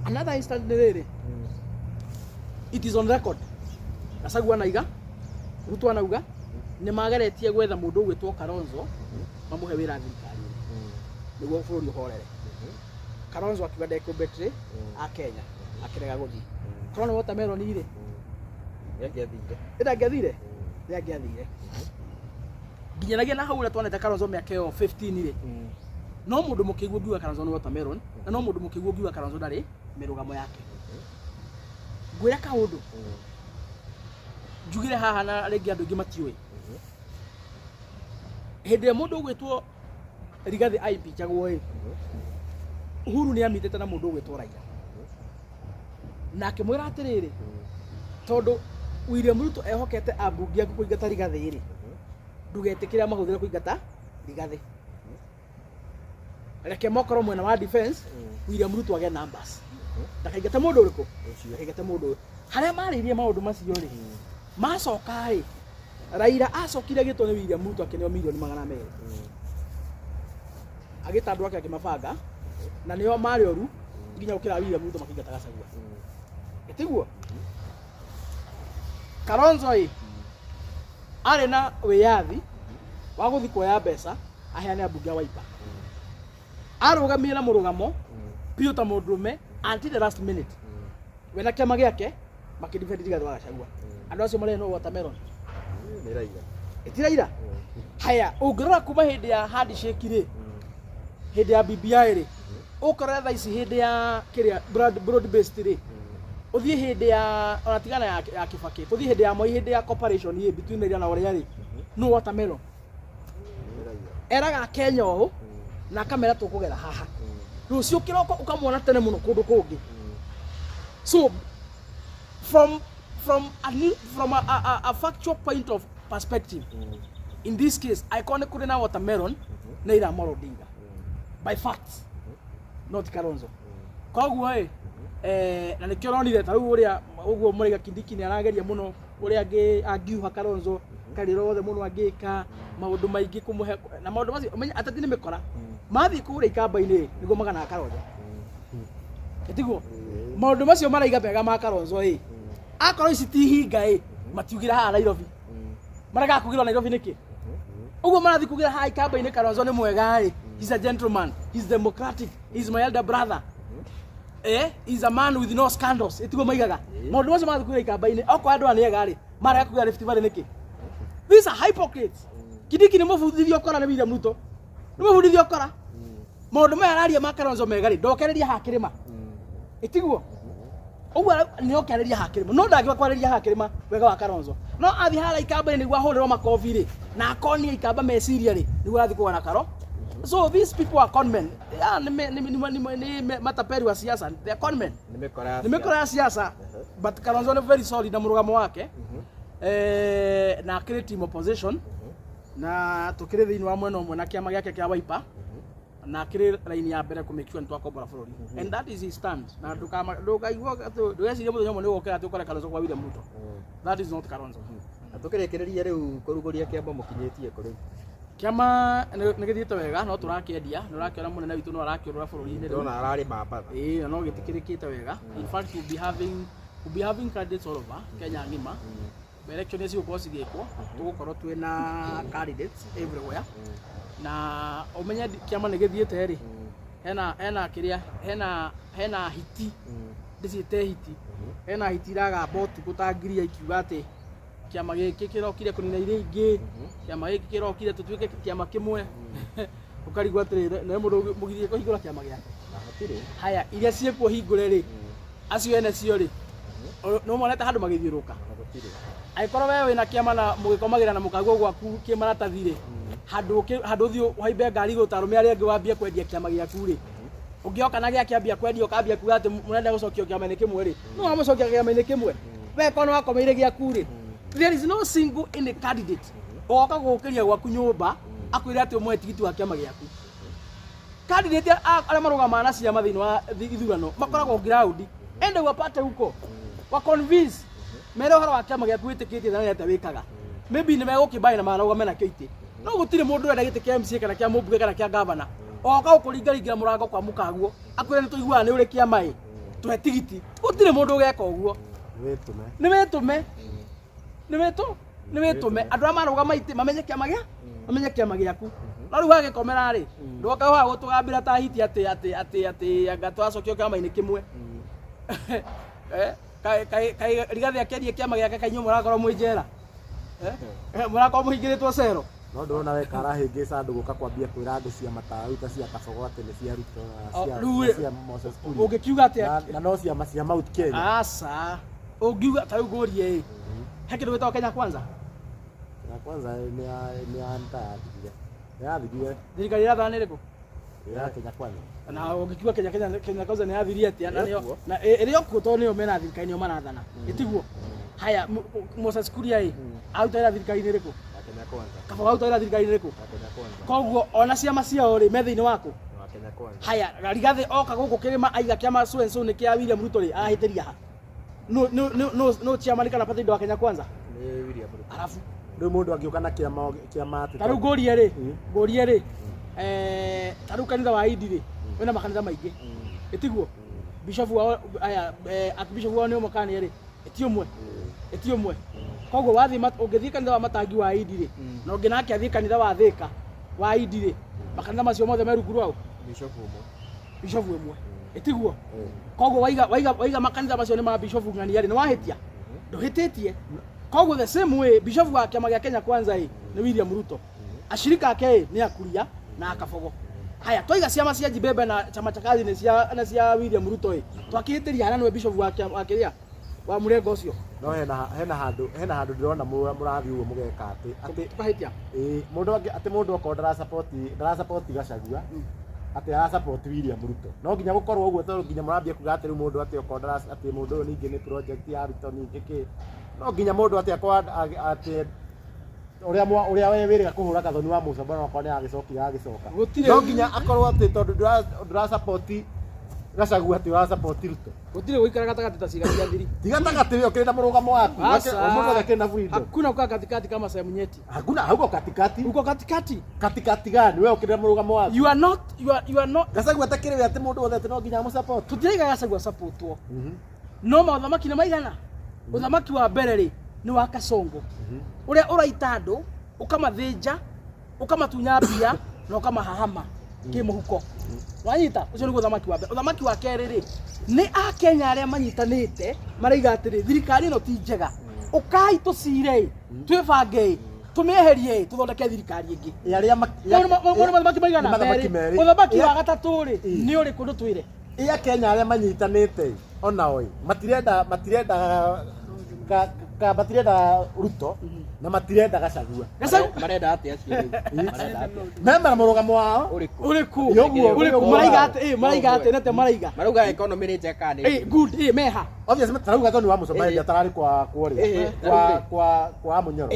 Another instant nĩ rĩrĩ, it is on record, Gachagua anaiga, Ruto anauga nĩ mageretie gwetha mũndũ ũgwĩtwo Kalonzo mamũhe wĩra thirikari-inĩ nĩguo bũrũri ũhorere. Kalonzo akiuga ndekũ betray a Kenya, akĩrega gũthiĩ. Korwo nĩ watermelon rĩ, Nĩangĩathire. Ĩndangĩathire, nĩ angĩathire nginyanagia na hau ũrĩa twanete Kalonzo mĩaka ĩyo 15 rĩ. No mũndũ mũkĩguo ngiuga Kalonzo nĩ watermelon, na no mũndũ mũkĩguo ngiuga Kalonzo ndarĩ mĩrũgamo yake. Ngwĩre kaũndũ njugire haha na rĩngĩ andũ aingĩ matiũĩ. Hĩndĩ ĩrĩa mũndũ ũgwĩtwo Rigathĩ aimpichagwo ĩ, Uhuru nĩ amitĩte na mũndũ ũgwĩtwo Raila na akĩmwĩra atĩrĩrĩ, tondũ William Ruto ehokete ambunge aku kũingata Rigathĩ rĩ, ndũgetĩkĩre amahũthĩre kũingata Rigathĩ, reke mokorwo mwena wa defense, William Ruto agĩe numbers, ndakaingate mũndũ ũrĩkũ, ndakaingate mũndũ ũyũ. Harĩa marĩirie maũndũ macio rĩ, macoka rĩ, Raila acokire agĩtwo nĩ William Ruto, akĩneo mirioni 200, agĩta andũ ake akĩmabanga, na nĩo marĩ oru nginya gũkĩra William Ruto, makĩingata Gachagua. Ĩtiguo Kalonzo ĩ arĩ na wĩyathi. Wa gũthiĩ kuoya mbeca aheane ambunge a Wiper. Arũgamire na mũrũgamo biũ ta mũndũrũme until the last minute. We na kĩama gĩake makĩdefend Rigathĩ wa Gachagua. Andũ acio marĩ no watermelon. Nĩ Raila. Ti Raila. Haya, ũngĩrora kuma hĩndĩ ya handshake rĩ, hĩndĩ ya BBI rĩ, ũkorora thaa ici hĩndĩ ya kĩrĩa broad based rĩ, ũthiĩ hĩndĩ ya ona tigana ya Kibaki, tũthiĩ hĩndĩ ya Moi, hĩndĩ ya cooperation rĩ between Raila na ũrĩa rĩ, no watermelon. Nĩ Raila. Eraga Kenya ũũ na akamera tũkũgera haha. Rũciũ kĩroko ũkamwona tene mũno kũndũ kũngĩ. So from a new, from a factual point of perspective, in this case, angĩkorwo nĩ kũrĩ na watermelon, nĩ Raila Amolo Odinga by facts, not Kalonzo. Koguo ĩ na nĩkĩo ũronire ta rĩu ũrĩa ũguo Mũraiga Kindiki nĩ arageria mũno ũrĩa angiuha Kalonzo karĩra othe mũno angĩka maũndũ maingĩ kũmũhe na maũndũ macio. Ũmenye ateti nĩ mĩkora, mathiĩ kũrĩa ikamba-inĩ nĩguo maganaga Kalonzo. Ĩtiguo maũndũ macio maraiga mega ma Kalonzo ĩ, akorwo ici ti hinga ĩ matiugire haha Nairobi, maragaga kugirwo Nairobi nĩkĩ? Ũguo marathiĩ kugĩra haha ikamba-inĩ Kalonzo nĩ mwega ĩ, he's a gentleman, he's democratic, he's my elder brother, he's a man with no scandals. Ĩtiguo maigaga maũndũ macio marathiĩ kugĩra ikamba-inĩ. Okorwo andũ aya nĩ ega rĩ, marega kugĩra Rift Valley nĩkĩ? These are hypocrites. Kindiki nĩ mũbundithio ũkora nĩ William Ruto, nĩ mũbundithio ũkora. Maũndũ maya araria ma Kalonzo mega rĩ, ndokereria haha kĩrĩma. Ĩtiguo ũguo nĩ okereria haha kĩrĩma, no ndangĩũka kwarĩria haha kĩrĩma wega wa Kalonzo, no athiĩ harĩa ikamba-inĩ nĩguo ahũrĩrwo makobi rĩ, na akonie ikamba meciria rĩ, nĩguo arathiĩ kũgana Karo. So these people are conmen. Yeah, nĩ matapeli wa siasa. They are conmen. Nĩ mĩkora ya Nĩ mĩkora ya siasa, but Kalonzo nĩ very solid na mũrũgamo wake, na akĩrĩ team opposition na tũkĩrĩ thĩinĩ wa mwena ũmwe na kĩama gĩake kĩa Wiper, na akĩrĩ raini ya mbere kũ make sure nĩ twakombora bũrũri, and that is his stand. Na ndũkaigua ndũgecirie mũthenya ũmwe nĩ ũgũkĩra atĩ ũkore Kalonzo kwa William Ruto. That is not Kalonzo. Na tũkĩrĩkĩrĩria rĩu, kũrugũria kĩama mũkinyĩtie kũ rĩu? Kĩama nĩ gĩthiĩte wega, no tũrakĩendia. Nĩ ũrakĩona mũnene witũ no arakĩũrũra bũrũri-inĩ rĩu. Ndĩrona ararĩ Mambatha. Ĩĩ, na no gĩtĩkĩrĩkĩte wega. In fact, we'll be having candidates all over Kenya ng'ima. Election cigũkorwo cigĩkwo, tũgũkorwo twĩna candidates everywhere. Na ũmenye kĩama nĩ gĩthiĩte rĩ, hena kĩrĩa hena hiti, ndĩciĩte hiti, hena hiti iragamba ũtukũ ta ngiria ikiuga atĩ kĩama gĩkĩ kĩrokire kũnina iria ingĩ, kĩama gĩkĩ kĩrokire tũtuĩke kĩama kĩmwe. Ũkarigwo atĩrĩrĩ, nĩ mũndũ mũgirie kũhingũra kĩama gĩake? Na hatirĩ. Haya, iria ciĩkuo hingũre rĩ, acio ene cio rĩ, nĩ monete handũ magĩthiũrũrũka? Na gũtirĩ. Angĩkorwo we wĩna kĩama na mũgĩkomagĩra na mũkagwo gwaku kĩmaratathi rĩ, handũ ũthiĩ ũhaimbe ngari igũrũ ta arũme arĩa angĩ wambie kwendia kĩama gĩaku rĩ, ũngĩoka na gĩake ambia kwendia, ũkambia kuga atĩ mũrenda gũcokio kĩama-inĩ kĩmwe rĩ, no wamũcokia kĩama-inĩ kĩmwe? We korwo nĩ wakomeire gĩaku rĩ, there is no single any candidate ũgoka gũkĩria gwaku nyũmba akwĩre atĩ ũmũhe tigiti wa kĩama gĩaku. Candidate arĩa marũgamaga na ciama thĩinĩ wa ithurano makoragwo ground ende wapate huko wa convince mere ũhoro wa kĩama gĩaku wĩtĩkĩtie na nĩ atĩa wĩkaga. Maybe nĩ megũkĩmbaĩ na marũgame nakĩo itĩ, no gũtirĩ mũndũ ũrenda gĩtĩ kĩa MCA kana kĩa mũmbunge kana kĩa gavana oka gũkũringaringĩra mũrango kwa mũkaguo akwĩre nĩ tũiguaga nĩ ũrĩ kĩama ĩ, tũhe tigiti. Gũtirĩ mũndũ ũgeka ũguo. Wĩtũme. Nĩ wĩtũme, nĩ wĩtũme andũ arĩa marũgama itĩ mamenye kĩama gĩaku. No rĩu wagĩkomera rĩ, ndũgoka haha gũtũgambĩra ta hiti atĩ anga twacokio kĩama-inĩ kĩmwe. Kaĩ Rigathĩ akĩendia kĩama gĩake, kaĩ inyuĩ mũrakorwo mwĩ njera? Mũrakorwo mũhingĩrĩtwo cero. No ndĩrona we karahĩngĩca andũ gũka kwambia kwĩra andũ ciama ta rĩu ta cia Kabogo atĩ nĩ cia Ruto na O, rĩu na ĩ- cia Moses Kuria. Ũngĩkiuga atĩa? Na no ciama cia Mount Kenya. Aca, ũngiuga ta rĩu ngũrie ĩ, he kĩndũ gĩtagwo Kenya Kwanza? Na kwanza nĩ ya nta yathirire. Nĩ yathirire. Thirikari ĩrathana nĩ ĩrĩkũ? Ya Kenya Kwanza. Na ũngĩkiuga Kenya Kwanza nĩ yathirie atĩa na nĩyo Ĩrĩ na ĩrĩ o kuo tondũ nĩyo mena thirikari, nĩo marathana, ĩtiguo? Haya, Moses Kuria ĩ aruta wĩra thirikari-inĩ ĩrĩkũ? Ya Kenya Kwanza. Kabogo aruta wĩra thirikari-inĩ ĩrĩkũ? Ya Kenya Kwanza. Koguo ona ciama ciao rĩ, me thĩinĩ waku? Wa Kenya Kwanza. Haya, Rigathĩ oka gũkũ kĩrĩma aiga kĩama so and so nĩ kĩa William Ruto rĩ, arahĩtĩria ha? No chairman kana party wa Kenya Kwanza? Nĩ William Ruto. Arabu Rĩu mũndũ angĩũka na kĩama atĩ ta rĩu ngũrie rĩ, ta rĩu kanitha wa Indi rĩ, wĩna makanitha maingĩ, ĩtiguo? Bishop wao aya, archbishop wao nĩ ũmwe kana nĩ erĩ? Ĩti ũmwe. Koguo wathiĩ ũngĩthiĩ kanitha wa Matangi wa Idi rĩ, na ũngĩ nake athiĩ kanitha wa Thĩka wa Idi rĩ, makanitha macio mothe me rungu rwao? Bishop ũmwe. Bishofu ĩmwe, ĩtiguo? Koguo waiga makanitha macio nĩ ma bishofu ng'ania rĩ, nĩ wahĩtia? Ndũhĩtĩtie. Koguo the same way, bishofu wa kĩama gĩa Kenya Kwanza ĩ nĩ William Ruto, ashirika ake ĩ nĩ Akuria na Akabogo. Haya, twaiga ciama cia Jibembe na chama cha kazi nĩ cia na cia William Ruto ĩ, twakĩhĩtĩria harĩa nĩwe bishofu wa kĩa- wa kĩrĩa wa mũrengo ũcio? No hena handũ ndĩrona mũrathiĩ ũguo mũgeka atĩ Tũkahĩtia? Ĩĩ, mũndũ angĩ atĩ mũndũ okorwo ndara support Gachagua, atĩ ara support William Ruto, no nginya gũkorwo ũguo, tondũ nginya mũrambia kuga atĩ rĩu mũndũ atĩ okorwo ndara atĩ mũndũ ũyũ ningĩ nĩ project ya Ruto, ningĩ kĩ, no nginya mũndũ atĩ akorwo atĩ ũrĩa we wĩrĩga kũhũra Gathoni wa Mũcomba, no akorwo nĩ agĩcokire agĩcoka. Gũtirĩ. No nginya akorwo atĩ tondũ ndũra support Gachagua atĩ ũra support Ruto? Gũtirĩ gũikara gatagatĩ ta ciĩga cia thiri. Tiga gatagatĩ, we ũkĩrĩ na mũrũgamo waku. Aca. Mũndũ othe akĩrĩ na freedom. Hakuna kukaa katikati kama sehemu nyeti. Hakuna, hauko katikati. Uko katikati. Katikati gani? We ũkĩrĩ na mũrũgamo waku. You are not, you are not. Gachagua atakĩrĩ we atĩ mũndũ wothe atĩ no nginya amũsupport? Tũtiraiga Gachagua supportwo, no maũthamaki nĩ maigana. Ũthamaki wa mbere rĩ, nĩ wa Kasongo, ũrĩa ũraita andũ, ũkamathĩnja, ũkamatunya mbia na ũkamahahama kĩmũhuko, wanyita? Ũcio nĩguo ũthamaki wa mbere. Ũthamaki wa kerĩ rĩ, nĩ akenya arĩa manyitanĩte maraiga atĩrĩ, thirikari ĩno ti njega, ũkai tũcire ĩ, twĩbange ĩ, tũmĩeherie ĩ, tũthondeke thirikari ĩngĩ. Ĩ arĩa Nĩ mathamaki maigana? Nĩ mathamaki Merĩ. merĩ. Ũthamaki wa gatatũ rĩ, nĩ ũrĩkũ? Ndũtwĩre. Ĩ akenya arĩa manyitanĩte onao ĩ matirenda Ruto na matirenda Gachagua. Marenda atĩa acio rĩu? Marenda atĩa? Memera mũrũgamo wao. Ũrĩkũ? Ũrĩkũ? Ũguo, Ũrĩkũ? ũguo. Maraiga atĩ ĩ, maraiga atĩ nate maraiga? Marauga economy nĩ njega kana nĩ Ĩ, good, ĩ meha? Obviously tarauga Gathoni wa Mũcomba hĩndĩ atararĩ kwa kworia kwa kwa Munyoro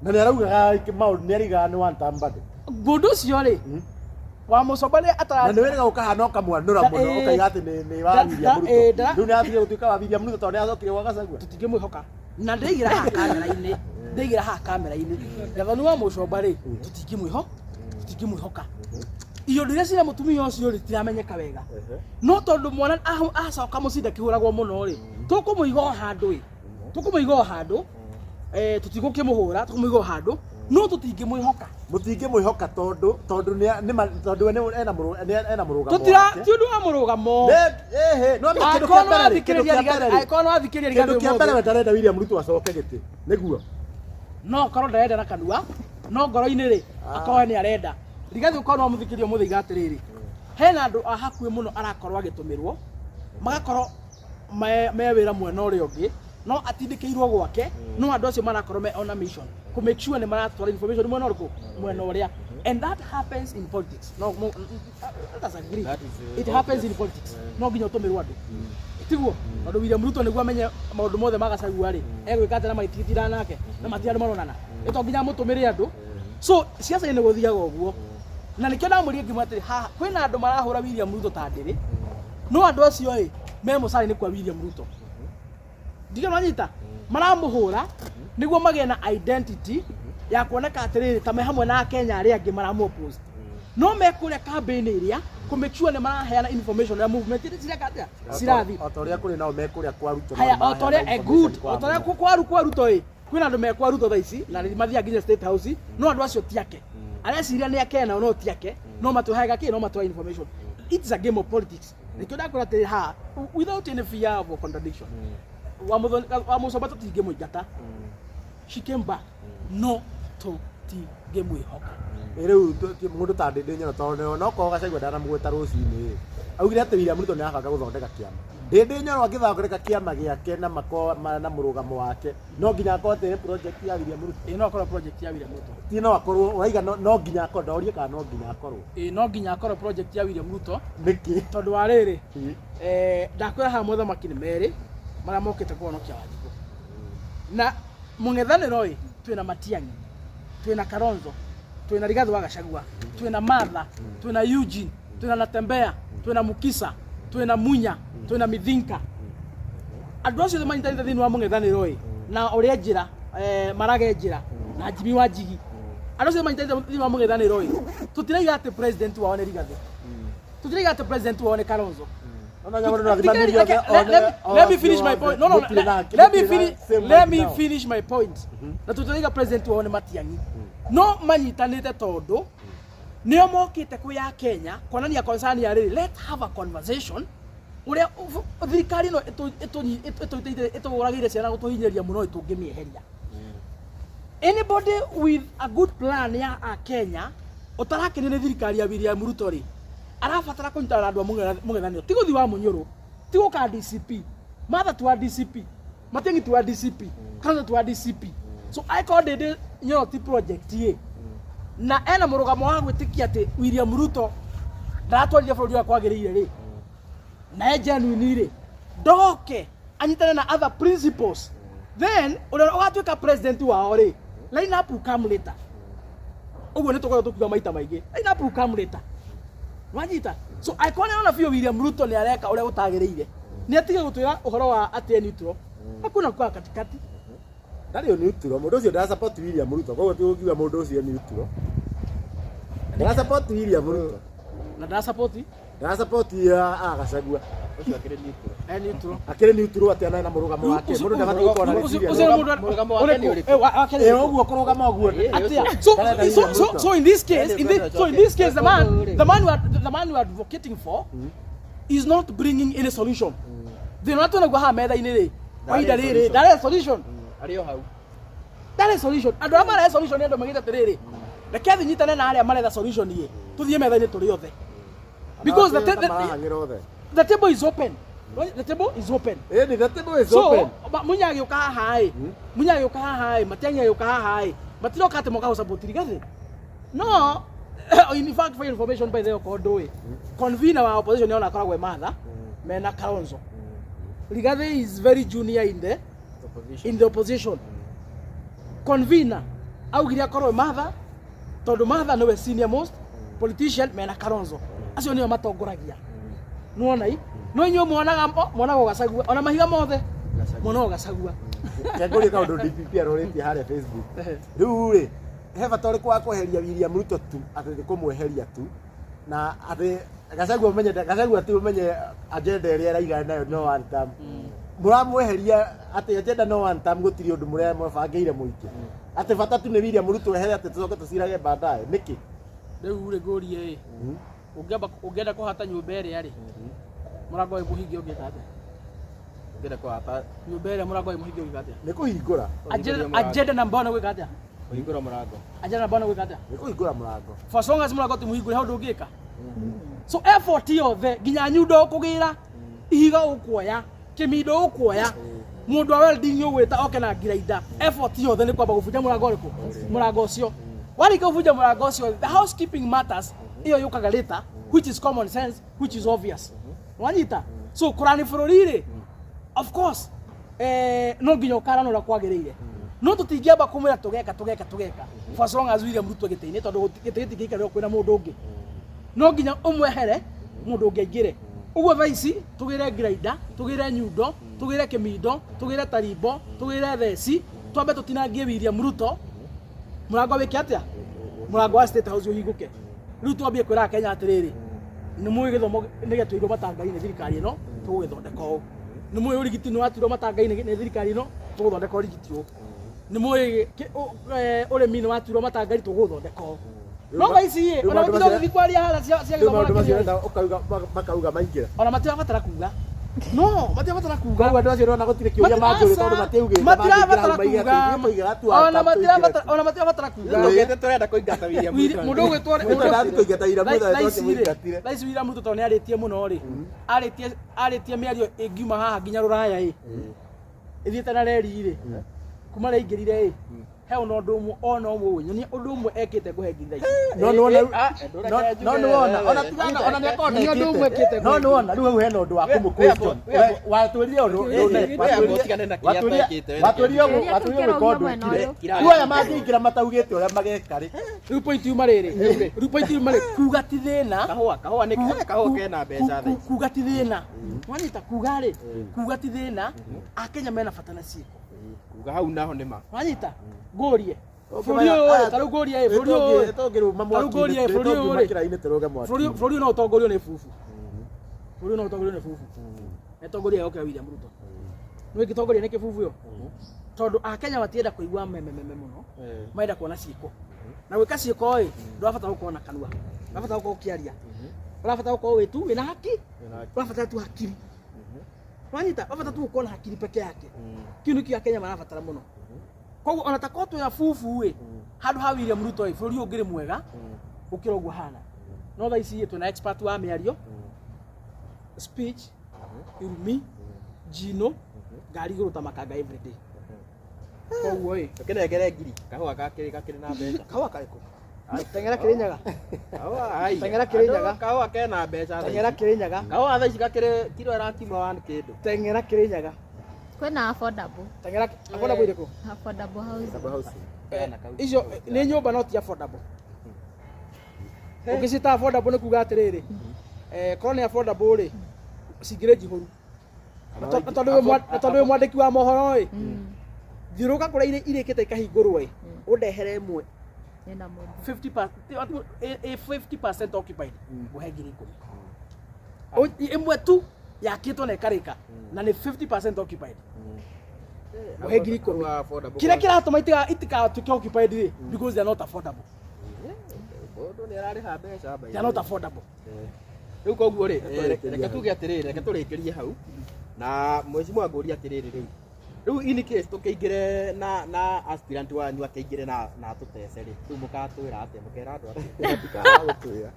na nĩ araugaga maũndũ, nĩ araugaga nĩ one term bado. Mũndũ ũcio rĩ, wa Mũcomba nĩ Na atara nĩ wĩrĩga ũkahana ũkamwanũra mũno, ũkaiga atĩ nĩ wa William Ruto. Rĩu nĩ atigire gũtuĩka wa William Ruto tondũ nĩ acokire gwa Gachagua. Tũtingĩmwĩhoka, na ndĩigĩra haha kamera-inĩ, ndĩigĩra haha kamera-inĩ, Gathoni wa Mũcomba rĩ, tũtingĩmwĩhoka. Iũndũ iria cina mũtumia ũcio rĩ, tiramenyeka wega, no tondũ mwana acoka mũciĩ ndakĩhũragwo mũno rĩ, tũkũmũiga o handũ ĩ, tũkũmũiga o handũ, tũtigũkĩmũhũra, tũkũmũiga o handũ, no tũtingĩmwĩhoka. Mũtingĩmwĩhoka tondũ tondũ we nĩ ena ena mũrũgamo Tũtira wake. ti ũndũ wa mũrũgamo. Ehe, no kĩndũ kĩa Angĩkorwo mbere rĩ, kĩndũ nĩwathikĩrĩria kĩa mbere rĩ, angĩkorwo nĩwathikĩrĩria kĩndũ Rigathĩ kĩa mbere ũmũthĩ we ndarenda William Ruto acoke gĩtĩ nĩguo. No akorwo ndarenda na kanua, no ngoro-inĩ rĩ, akorwo nĩ arenda. Rigathĩ, ũkorwo no mũthikĩrie ũmũthĩ, iga atĩrĩrĩ, hena andũ a hakuhĩ mũno arakorwo agĩtũmĩrwo, magakorwo me wĩra mwena ũrĩa ũngĩ, no atindĩkĩirwo gwake, no andũ acio marakorwo me on a mission kũ make sure nĩ maratwara information mwena ũrĩkũ, mwena ũrĩa. And that happens in politics. No, no, let us agree. That is, It happens in politics. No nginya ũtũmĩrwo andũ, tiguo? Tondũ William Ruto nĩguo amenye maũndũ mothe ma Gachagua rĩ, egwĩka atĩa na magĩtigitira nake na matirĩ andũ maronana, ĩ to nginya amũtũmĩre andũ. So ciaca-inĩ gũthiaga ũguo, na nĩkĩo ndamwĩrire ngĩmwĩra atĩrĩ, haha kwĩna andũ marahũra William Ruto ta ndĩrĩ, no andũ acio ĩ me mũcara-inĩ kwa William Ruto, ndigĩ nwanyita, maramũhũra nĩguo magĩe na identity ya kuoneka atĩrĩrĩ ta me hamwe na akenya arĩa angĩ maramũ oppose, no me kũrĩa campaign ĩrĩa kũ make sure nĩ maraheana information ya movement iria cireka atĩa, cirathiĩ. O ta ũrĩa kũrĩ nao me kũrĩa kwa Ruto. Haya, no o ta ũrĩa information good kwa o ta ũrĩa Munyoro. kwa Ruto ĩ, kwĩna andũ me kwa Ruto thaa ici na nĩ mathiaga nginya State House, no andũ acio ti ake. Areciria nĩ ake nao, no ti ake, no matũheaga kĩ, no matũhe information. It's a game of politics. Nĩkĩo ndakwĩra atĩrĩ haha without any fear of contradiction, wa Mũcomba tũtingĩmũingata. She came back, no tũtingĩmwĩhoka. Ĩ rĩu mũndũ ta Ndĩndĩ Nyoro, tondũ no korwo Gachagua ndanamũgweta rũcinĩ, augire atĩ William Ruto nĩ arabanga gũthondeka kĩama. Ndĩndĩ Nyoro angĩthondeka kĩama gĩake na makorwo na mũrũgamo wake, no nginya akorwo atĩ nĩ project ya William Ruto? Ĩ, no akorwo project ya William Ruto. Ti no akorwo, ũraiga no nginya akorwo, ndorie kana no nginya akorwo. Ĩ, no nginya akorwo project ya William Ruto. Nĩkĩ? Tondũ wa rĩrĩ, ndakwĩra haha mothamaki nĩ merĩ marĩa mokĩte kũhonokia Wanjikũ na mũng'ethanĩro ĩ, twĩna Matiang'i, twĩna Kalonzo, twĩna Rigathĩ wa Gachagua, twĩna Martha, twĩna Eugene, twĩna Natembea, twĩna Mukisa, twĩna Munya, twĩna Mithinka. Andũ acio othe manyitanĩte thĩinĩ wa mũng'ethanĩro ĩ, na ũrĩa njĩra marage njĩra na Jimmy wa Njigi, andũ acio manyitanĩte thĩinĩ wa mũng'ethanĩro ĩ, tũtiraiga atĩ president wao nĩ Rigathĩ, tũtiraiga atĩ president wao nĩ Kalonzo. Ona nyamũ nĩ ũrathima Thikĩrĩria, mĩriothe, okay, let me finish my point. No, no, gũtirĩ nake, let me gũtirĩ na finish, same let mind me now. finish my point. Na tũtũraiga president wao nĩ Matiang'i. No manyitanĩte tondũ nĩo mokĩte kwĩ ya Kenya kuonania concern ya rĩrĩ, let's have a conversation ũrĩa thirikari ĩno ĩtũragĩire ciana gũtũhinyĩrĩria mũno tũngĩmĩeheria. Anybody with a good plan ya a Kenya ũtarakenio nĩ thirikari ya William Ruto rĩ, arabatara kũnyitana na andũ a mũng'ethanĩro, ti gũthiĩ wa Mũnyũrũ, ti gũka DCP, Martha ti wa DCP, Matiang'i ti wa DCP, Kalonzo ti wa DCP. So angĩkorwo Ndĩndĩ Nyoro ti project ĩ na ena mũrũgamo wa gwĩtĩkia atĩ William Ruto ndaratwarithia bũrũri ũrĩa kwagĩrĩire rĩ, na e genuine rĩ, ndoke anyitane na other principles, then ũrĩa ũgatuĩka president wao rĩ, line up will come later. Ũguo nĩ tũkoragwo tũkiuga maita maingĩ, line up will come later. Wanyita? So angĩkorwo nĩ arona biũ William Ruto nĩ areka ũrĩa gũtagĩrĩire, nĩ atige gũtwĩra ũhoro wa atĩ e neutral. Hakuna kuwa katikati. Ndarĩ o neutral, mũndũ ũcio ndara support William Ruto, koguo ti ũngiuga mũndũ ũcio e neutral. Ndara support William Ruto. Na ndara support Ndara support Gachagua. Ũcio akĩrĩ neutral. E neutral. Akĩrĩ neutral atĩa na ena mũrũgamo wake? Mũndũ ndabatiĩ gũkorwo na Ũcio rĩciria. ũcio nĩ mũndũ Mũrũgamo wake nĩ ũrĩkũ? ũrĩkũ? Wake nĩ Ĩ ũrĩkũ? ũguo kũrũgama ũguo. Atia. So, Ndarenda so, William so, Ruto. so in this case, in this, so in this case, the man you are advocating for is not bringing any solution. Thĩna ũrĩa twĩnaguo haha metha-inĩ rĩ, kwa ihinda rĩrĩ, ndarĩ solution. Arĩ o hau. Ndarĩ solution. Andũ arĩa marehe solution nĩ andũ maugĩte atĩrĩrĩ, reke thiĩ nyitane na arĩa maretha solution ĩ, tũthiĩ metha-inĩ tũrĩ othe. Because Marahang'ĩra othe. the table is open. The table is open. Ĩni, the table is So, open. Munya agĩũka haha ĩ, Munya agĩũka haha ĩ, Matiang'i agĩũka haha ĩ, matiroka atĩ moka gũsupport Rigathĩ. No, in fact, for information by the way, okorwo ndũĩ, convener wa opposition nĩona akoragwo e Martha, mena Kalonzo. Rigathĩ is very junior in the opposition. Convener augire akorwo e Martha tondũ Martha nĩwe senior most politician mena Kalonzo. Acio nĩo matongoragia. Nĩwona i? No inyuĩ mwonaga Gachagua ona mahiga mothe mwonaga Gachagua. Kengũrie kaũndũ DPP arorĩtie harĩa Facebook. Rĩu rĩ, he bata ũrĩkũ wa kweheria William Ruto tu, atĩ nĩ kũmweheria tu, na atĩ Gachagua ũmenye, Gachagua tu ũmenye agenda ĩrĩa araiga nayo no one term. Mũramweheria atĩ agenda no one term, gũtirĩ ũndũ mũrĩa mwebangĩire mũingĩ. Atĩ bata tu nĩ William Ruto ehere, atĩ tũcoke tũcirage baadaye. Nĩkĩ? Rĩu rĩ, ngũrie ĩ, ũngĩamba ũngĩenda kũhata nyũmba ĩrĩa rĩ, mũrango wĩ mũhinge, ũngĩka atĩa? Ũngĩenda kũhata Nyũmba ĩrĩa mũrango wĩ mũhinge, ũngĩka atĩa? Nĩ kũhingũra. Agenda number one gwĩka atĩa? Kũhingũra mũrango. Agenda number one gwĩka atĩa? Nĩ kũhingũra mũrango. For as long as mũrango ti mũhingũre, hau ndũngĩka. So effort yothe, nginya nyundo ũkũgĩra, ihiga ũkuoya, kĩmindo ũkuoya, mũndũ wa welding ũgwĩta oke na grinder, effort yothe nĩ kwamba gũbunja mũrango ũrĩkũ? Mũrango ũcio. Warĩkia gũbunja mũrango ũcio, the housekeeping matters ĩyo yũkaga later, which is common sense, which is obvious. Wanyita? So kũrani bũrũri rĩ, of course, no nginya ũkarana ũrĩa kwagĩrĩire, no tũtingĩamba kũmwĩra tũgeka tũgeka tũgeka for as long as William Ruto gĩtĩ-inĩ, tondũ gĩtĩ gĩtingĩikarĩrwo kwĩna mũndũ ũngĩ. No nginya ũmwehere, mũndũ ũngĩ aingĩre. Ũguo thaa ici tũgĩre grinder, tũgĩre nyundo, tũgĩre kĩmindo, tũgĩre tarimbo, tũgĩre theci, twambe tũtinangie William Ruto mũrango wĩke atĩa? Mũrango wa State House ũhingũke. Rĩu twambie kwĩra Kenya atĩrĩrĩ, nĩ mũĩ gĩthomo nĩ gĩatuirwo matanga-inĩ thirikari ĩno, tũgũgĩthondeka ũũ. Nĩ mũĩ ũrigiti nĩ watuirwo matanga-inĩ nĩ thirikari ĩno, tũgũthondeka ũrigiti ũũ. Nĩ mũĩ ũrĩmi nĩ watuirwo matanga-inĩ, tũgũthondeka ũũ. No thaa ici ĩ, Rĩu ona maũndũ matirĩ macio- ũgĩthiĩ kwaria haha cia Rĩu gĩthomo na maũndũ macio kĩrĩa. ũrenda ũkauga makauga maingĩra. Ona matirabatara kuga, no matirabatara kuga. Koguo andũ acio ũrona gũtirĩ kĩũria mangĩũria tondũ matiaugĩte. Matirabatara kuga. Ona matirabatara, ona matirabatara kuga. Tũgĩte tũrenda kũingata William Ruto. Mũndũ ũgwĩtwo Ruto ndathiĩ kũingata William Ruto, Thaa ici rĩ, tũkĩmũingatire. thaa ici William Ruto tondũ nĩ arĩtie mũno rĩ, arĩtie mĩario ĩngiuma haha nginya rũraya ĩ, ĩthiĩte na reri rĩ, kuma rĩaingĩrire ĩ, he ona ũndũ ũmwe, ona ũmwe, nyonia ũndũ ũmwe ekĩte ngũhe ngiri thaa ici. No nĩwona, Ndũreke no njuge. nĩwona, ona tigana, ona nĩakorwo Nĩ ũndũ ũmwe ndekĩte. ekĩte. No nĩwona rĩu hau hena ũndũ wa kũmũ question. Watwĩrire ũndũ Ũtigane na kĩrĩa atekĩte, watwĩrire Kĩrĩa watwĩrire gwĩka ũndũ mwena wĩkire. ũyũ. Rĩu aya mangĩingĩra mataugĩte ũrĩa mageka rĩ? Rĩu point yuma rĩrĩ, rĩu point yuma rĩ, kuga ti thĩna. Kahũa nĩ kahũa kena mbeca thaa ici. Kuga ti thĩna. Wanyita? Kuga rĩ, kuga ti thĩna. Akenya mena bata na ciĩko. Kuga hau naho nĩ ma. Wanyita? Ngũrie, bũrũri ũyũ rĩ, ta rĩu ngũrie ĩ, bũrũri ũyũ rĩ, Tũngĩrũma Ta rĩu ngũrie, mwaki-inĩ, bũrũri ũyũ rĩ, tũngiuma kĩraĩ-inĩ tũrũge mwaki. Bũrũri ũyũ no ũtongorio nĩ bubu. Bũrũri no ũtongorio nĩ bubu. Etongoria gũkĩra William Ruto. Nĩ ĩngĩtongoria nĩ kĩbubu ĩyo. Tondũ Akenya matienda kũigua memememe mũno. Marenda kuona ciĩko. Na gwĩka ciĩko ĩ, ndũrabatara gũkorwo na kanua. Ndũrabatara gũkorwo ũkĩaria. Ũrabatara gũkorwo wĩ tu wĩna haki. Ũrabatara tu hakiri. Wanyita, ũrabatara tu gũkorwo na hakiri peke yake. Kĩu nĩkĩo Akenya marabatara mũno. Koguo ona ta korwo twĩna bubu ĩ, handũ ha William Ruto ĩ, bũrũri ũyũ ũngĩrĩ mwega gũkĩra ũguo hana. No thaa ici ĩ, twĩna expert wa mĩario, speech, irumi, njino, ngari igũrũ ta makanga everyday. Koguo ĩ, Ũkĩnengere ngiri kahũa gakĩrĩ gakĩrĩ na mbeca. Kahũa karĩkũ? Teng'era Kĩrĩnyaga. Kahũa ai. Teng'era Kĩrĩnyaga. Andũ kahũa kena mbeca thaa Teng'era ici. Kĩrĩnyaga. Kahũa thaa ici gakĩrĩ kiro ĩrakiuma one kĩndũ. Teng'era Kĩrĩnyaga. Kwĩna affordable. Teng'era affordable irĩkũ? Affordable housing. Icio nĩ nyũmba no ti affordable. Ũngĩciĩta affordable nĩ kuga atĩrĩrĩ, korwo nĩ affordable rĩ, cingĩrĩ njihũru. Na tondũ wĩ mwandĩki wa mohoro ĩ, thiũrũrũka kũrĩa irĩkĩte ikahingũrwo ĩ, ũndehere ĩmwe Nĩna mũndũ. 50% occupied, ngũhe 10,000. Ĩmwe tu yakĩtwo na ĩkarĩka na nĩ 50% occupied, ngũhe 10,000. Kahũa affordable. Kĩrĩa kĩratũma itigatuĩke occupied rĩ, because they are not affordable. Mũndũ nĩ ararĩha mbeca by They are not affordable. Rĩu koguo rĩ, reke tuge atĩrĩrĩ, reke tũrĩkĩrie hau na mheshimiwa ngũria atĩrĩrĩ, rĩu in case tũkĩingĩre na aspirant wanyu akĩingĩre na atũtece rĩ, rĩu mũkatwĩra atĩa, mũkera andũ atĩa?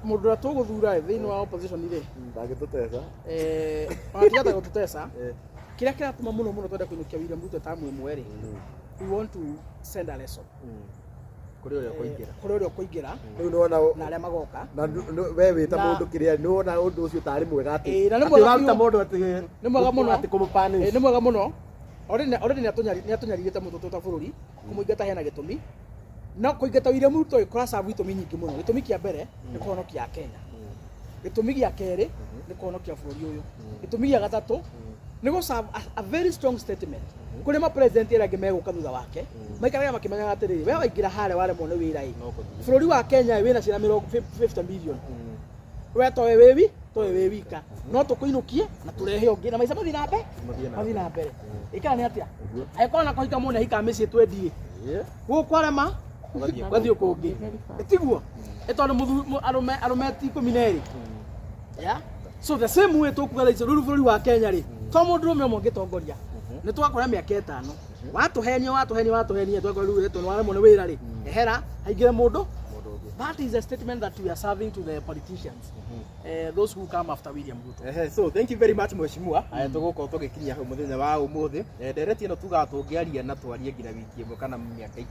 Mũndũ ũrĩa tũgũthura thĩinĩ wa opposition rĩ, Ndangĩtũteca. Ona tiga ta gũtũteca, kĩrĩa kĩratũma mũno mũno twende kũinũkia William Ruto tamu ĩmwe rĩ, we want to send a lesson kũrĩ ũrĩa ũkũingĩra. Kũrĩ ũrĩa ũkũingĩra Rĩu nĩwona na arĩa magoka. Na we wĩ ta Na- mũndũ kĩrĩa nĩwona ũndũ ũcio tarĩ mwega atĩ Ĩĩ, na nĩ atĩ mwega ũraruta biũ. mũndũ atĩ Nĩ mwega mũno. atĩ kũmũpunish. Ĩĩ, nĩ mwega mũno. Already nĩatũnyarirĩte mũno twĩ ta bũrũri. Kũmũingata hena gĩtũmi, no kũingata William Ruto ĩ kũracabu itũmi nyingĩ mũno. Gĩtũmi kĩa mbere nĩ kũhonokia Kenya, gĩtũmi gĩa kerĩ nĩ kũhonokia bũrũri ũyũ, gĩtũmi gĩa gatatũ nĩ gũ serve a very strong statement kũrĩ ma president arĩa angĩ megũka thutha wake, maikaraga makĩmenyaga atĩrĩrĩ, we waingĩra harĩa waremwo nĩ wĩra ĩ, No kũthiĩ. Bũrũri wa Kenya wĩna ciana mĩrongo 50 million, we towe wĩ towe wĩ wika, no tũkũinũkie na tũrehe ũngĩ na maica mathiĩ na mbere. Mathiĩ na Mathiĩ na mbere. Ĩkana nĩ atĩa angĩkorwo na kũhika mũndũ ahika mĩciĩ twendie gũkũ kwarema, Ũgathiĩ ũgathiĩ kũngĩ, tiguo? Ĩ tondũ arũme ti 12. Yeah? So the same way tũkuga thaa ici rĩu bũrũri wa Kenya rĩ, to mũndũrũme ũmwe ũngĩtongoria, nĩ twakora mĩaka 5 watũhenia, watũhenia, watũhenia, twakora rĩu wetwo nĩ waremwo nĩ wĩra rĩ, ehera haingĩre mũndũ. Mũndũ ũngĩ. That is a statement that we are serving to the politicians, those who come after William Ruto. Ehe, so thank you very much mheshimiwa. Tũgũkorwo tũgĩkinyia hau mũthenya wa ũmũthĩ. Ndereti ĩno tugaga tũngĩaria na twarie nginya wiki ĩmwe kana mĩaka 10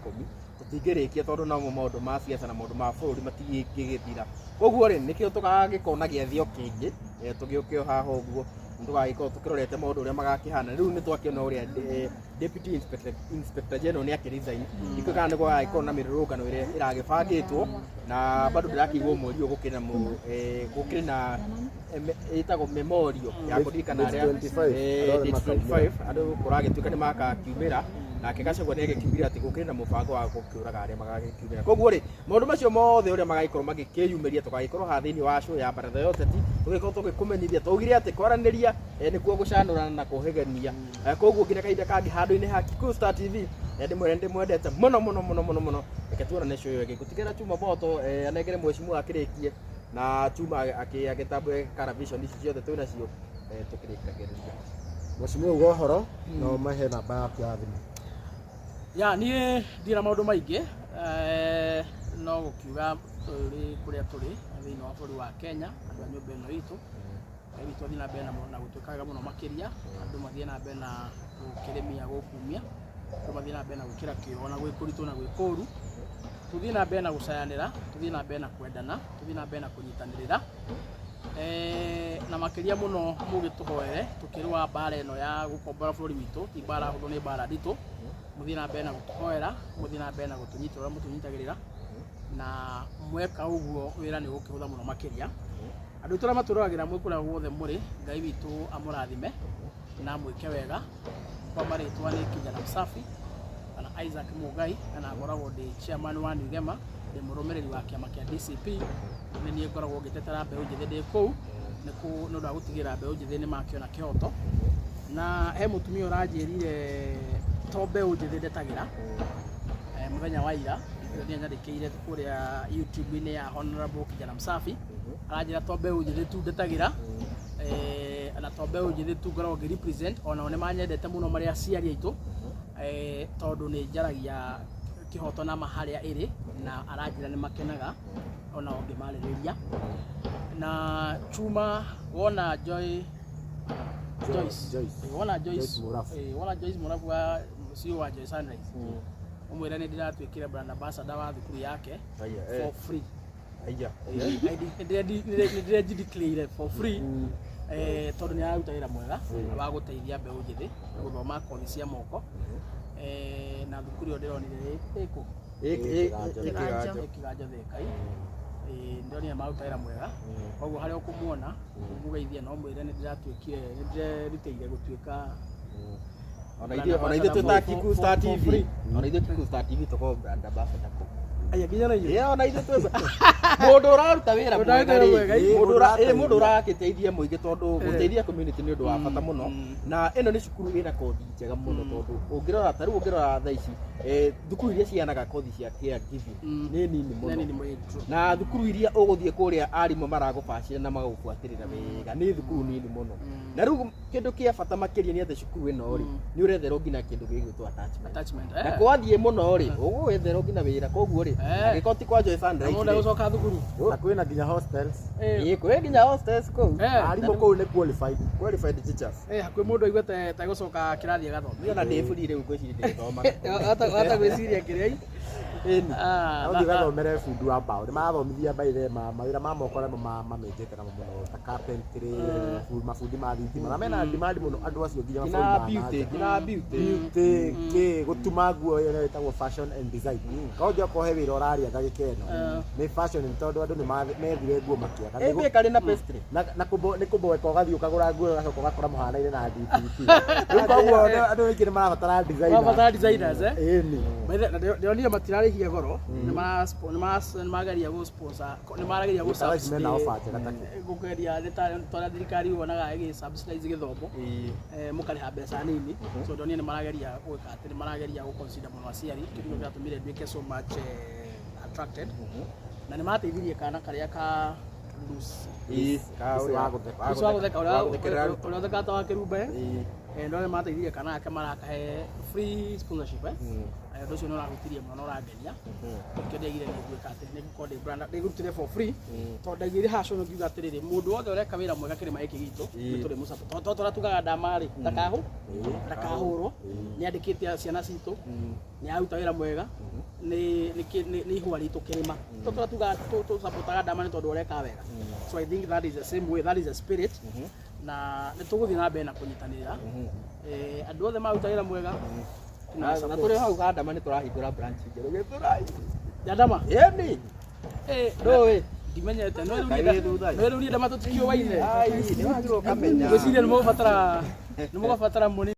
tũtingĩrĩkia, tondũ namo maũndũ ma siasa na maũndũ ma bũrũri matingĩgĩthira. Koguo rĩ, nĩkĩo tũgagĩkorwo na gĩathĩ o kĩngĩ, tũgĩũke o haha ũguo tũgagĩkorwo tũkĩrorete maũndũ ũrĩa magakĩhana. Rĩu nĩ twakĩona ũrĩa Deputy Inspector General nĩ akĩresign. Ndikũĩ kana nĩ gwagĩkorwo na mĩrũrũngano ĩrĩa ĩragĩbangĩtwo, na bado ndĩrakĩigua mweri ũyũ gũkĩrĩ na gũkĩrĩ na ĩtagwo memorial ya kũririkana arĩa Date 25, andũ othe date makaumĩra. 25 andũ kũragĩtuĩka nĩ makakiumĩra, nake Gachagua nĩ agĩkiugire atĩ gũkĩrĩ na mũbango wa gũkĩũraga arĩa magagĩkiumĩra. Koguo rĩ, maũndũ macio mothe ũrĩa magagĩkorwo magĩkĩyumĩria, tũgagĩkorwo haha thĩinĩ wa show ya Baratha ya Ũteti tũgĩkorwo tũgĩkũmenyithia. Twaugire atĩ kwaranĩria nĩkuo gũcanũrana na kũhĩgania. Koguo nginya kahinda kangĩ handũ-inĩ ha Kikuyu Star TV, ndĩmwĩre ndĩmwendete mũno mũno mũno mũno mũno. Reke tuonane show ĩyo ĩngĩ. Ngũtigĩra Chuma Moto, anengere mheshimiwa akĩrĩkie na Chuma agĩtambũre karavision ici ciothe twĩ nacio, tũkĩrĩkagĩrĩria. Mheshimiwa uga ũhoro na ũmahe namba yaku ya thimũ. Ya niĩ ndirĩ na maũndũ maingĩ, no gũkiuga tũrĩ kũrĩa tũrĩ thĩinĩ wa bũrũri wa Kenya, andũ a nyũmba ĩno itũ, Ngai witũ athiĩ na mbere na gũtwĩka wega mũno makĩria, andũ mathiĩ na mbere na gũkĩrĩmia gũkumia, andũ mathiĩ na mbere na gwĩkĩra kĩo ona gwĩ kũritũ na gwĩ kũru, tũthiĩ na mbere na gũcayanĩra, tũthiĩ na mbere na kwendana, tũthiĩ na mbere na kũnyitanĩrĩra, na makĩria mũno mũgĩtũhoere tũkĩrũa mbara ĩno ya gũkombora bũrũri witũ. Ti mbara hũthũ, nĩ mbara nditũ. Mũthiĩ na mbere na gũtũhoera, mũthiĩ na mbere na gũtũnyita ũrĩa mũtũnyitagĩrĩra, na mweka ũguo wĩra nĩ ũgũkĩhũtha mũno makĩria. Andũ aitũ arĩa matũroragĩra mwĩ kũrĩa guothe mũrĩ, Ngai witũ amũrathime na amwĩke wega. Kwa marĩtwa nĩ Kijana Msafi kana Isaac Mugai, kana ngoragwo ndĩ chairman wa New Gema. Ndĩ mũrũmĩrĩri wa kĩama kĩa DCP. Nĩ niĩ ngoragwo ngĩtetera mbeũ njĩthĩ ndĩ kũu nĩ ũndũ wa gũtigĩrĩra mbeũ njĩthĩ nĩ makĩona kĩhoto. Na he mũtumia ũranjĩrire to mbeũ njĩthĩ ndetagĩra, mũthenya wa ira nĩ anyandĩkĩire kũrĩa YouTube-inĩ ya Honorable Kijana Msafi, aranjĩra to mbeũ njĩthĩ tu ndetagĩra, na to mbeũ njĩthĩ tu ngoragwo ngĩ represent, onao nĩ manyendete mũno marĩ aciari aitũ, tondũ nĩ njaragia kĩhoto na ma harĩa ĩrĩ, na aranjĩra nĩ makenaga onao ngĩmarĩrĩria. Na Chuma, wona Joy Joyce. Joyce. Wona Joyce. Joyce Murafu. Wona Joyce Murafu wa CEO wa Joy Sunrise, ũmwĩre nĩ ndĩratuĩkire brand ambassador wa thukuru yake for free. Nĩ ndĩrejideclare for free, tondũ nĩ araruta wĩra mwega wa gũteithia mbeũ njĩthĩ gũthoma kothi cia moko. Na thukuru ĩyo ndĩronire ĩkũ? Kĩganjo. Ĩ Kĩganjo Thĩka. Ndĩronire maruta wĩra mwega, koguo harĩa ũkũmuona ũmũgeithie na ũmwĩre nĩ ndĩratuĩkire, nĩ ndĩrerutĩire gũtuĩka Ona ithuĩ twĩ ta Kikuyu Star for TV free. Ona ithuĩ Kikuyu Star TV tũkorwo brand ambassador kũu. Aya nginya na inyuĩ. Ĩĩ, ona ithuĩ twĩ mũndũ ũraruta wĩra Mũndũ mwega ũraruta rĩ, wĩra mwega, mũndũ ũragĩteithia mũingĩ, tondũ gũteithia community nĩ ũndũ wa bata mũno. Na ĩno nĩ cukuru ĩna kothi njega mũno, tondũ ũngĩrora ta rĩu, ũngĩrora thaa ici, thukuru iria ciheanaga kothi cia caregiving nĩ nini Nĩ mũno. nini mũno, true. Na thukuru iria ũgũthiĩ kũrĩa arimũ maragũbacĩra na magagũbuatĩrĩra wega nĩ thukuru nini mũno. Na rĩu kĩndũ kĩa bata makĩria nĩ atĩ cukuru ĩno rĩ, nĩ ũretherwo nginya kĩndũ gĩgwĩtwo attachment. Attachment. Na kwathiĩ mũno rĩ, ũgũgwetherwo nginya wĩra. Koguo rĩ, angĩkorwo ti kwa Joy Sunrise Mũndũ rĩ, agũcoka thukuru. Na kwĩna nginya hostels. Ĩĩ, kwĩ nginya hostels kũu. Arimũ kũu nĩ qualified. Qualified teachers. Hakuhĩ mũndũ aiguĩte ta gũcoka kĩrathi agathome. Niĩ ona ndĩ free rĩu, ngwĩciria ndĩgĩthomaga. Wata gwĩciria kĩrĩa. Ĩni. Na ũthiĩ ũgathomere bundi wa mbaũ, nĩ marathomithia by the mawĩra ma moko arĩa mamĩnjĩte namo mũno ta carpentry, mabundi ma thitima, na mena demand mũno andũ acio nginya nginya mabũrũri ma beauty nanja. Nginya beauty. Beauty kĩ gũtuma nguo ĩyo ĩtagwo fashion and design. Kaũnjĩ okorwo he wĩra ũraria ndagĩka ĩno nĩ fashion, nĩ tondũ andũ nĩ methire nguo makĩaga. Ĩ bakery na pastry. Na nĩ kũboeka, ũgathiĩ ũkagũra nguo, ũgacoka ũgakora mũhanaine na DPP. Rĩu koguo andũ aingĩ nĩ marabatara designer. Marabatara designers, eh? Ĩni. By the way, ndĩronire matirarĩhia goro, nĩ marageria gũ sponsor, nĩ marageria gũ Thaa ici mena offer njega ta kĩ. Gũgeria nĩ ta torĩa thirikari wonaga ĩgĩ subsidize gĩthomo, mũkarĩha mbeca nini. So ndonire nĩ marageria gwĩka atĩ nĩ marageria gũ consider mũno aciari. Kĩu nĩkĩo kĩratũmire nduĩke so much attracted, na nĩ mateithirie kana karĩa ka Lucy. Ĩĩ, ka Lucy ũrĩa wa gũtheka. Lucy wa gũtheka, wa gũthekerera arutwo. ũrĩa ũthekaga ta wa kĩrumba. Ĩĩ. Ndona mateithirie kana gake, marakahe free sponsorship. Ũndũ ũcio nĩ ũrahutirie mũno na ũrangenia. Nĩkĩo ndĩaigire nĩ ngwĩka atĩ nĩ ngũkorwo ndĩ brand ndĩrutire for free, tondũ ndaigire haha show ngiuga atĩrĩrĩ, mũndũ wothe ũreka wĩra mwega kĩrĩma gĩkĩ gitũ nĩ tũrĩ mũsupport, tondũ tondũ tugaga ndama rĩ ndakahũrwo, nĩ andĩkĩte ciana citũ, nĩ aruta wĩra mwega, nĩ ihũa ritũ kĩrĩma. Tondũ tugaga tũsupportaga ndama nĩ tondũ ũreka wega. So I think that is the same way, that is the spirit, na nĩ tũgũthiĩ na mbere na kũnyitanĩra. Andũ othe maruta wĩra mwega Na tuna tũrĩ hau Gandama nĩ tũrahingũra branch njerũ Gĩthũrai. Gandama? Ĩni. Ndũĩ? Ndimenyete no. Kaĩ wĩ thutha? Rĩu niĩ ndama tũtikĩũwaine. Ai, nĩ wagĩrĩirwo ũkamenya. Ngwĩciria nĩ mũgũbatara mũnini.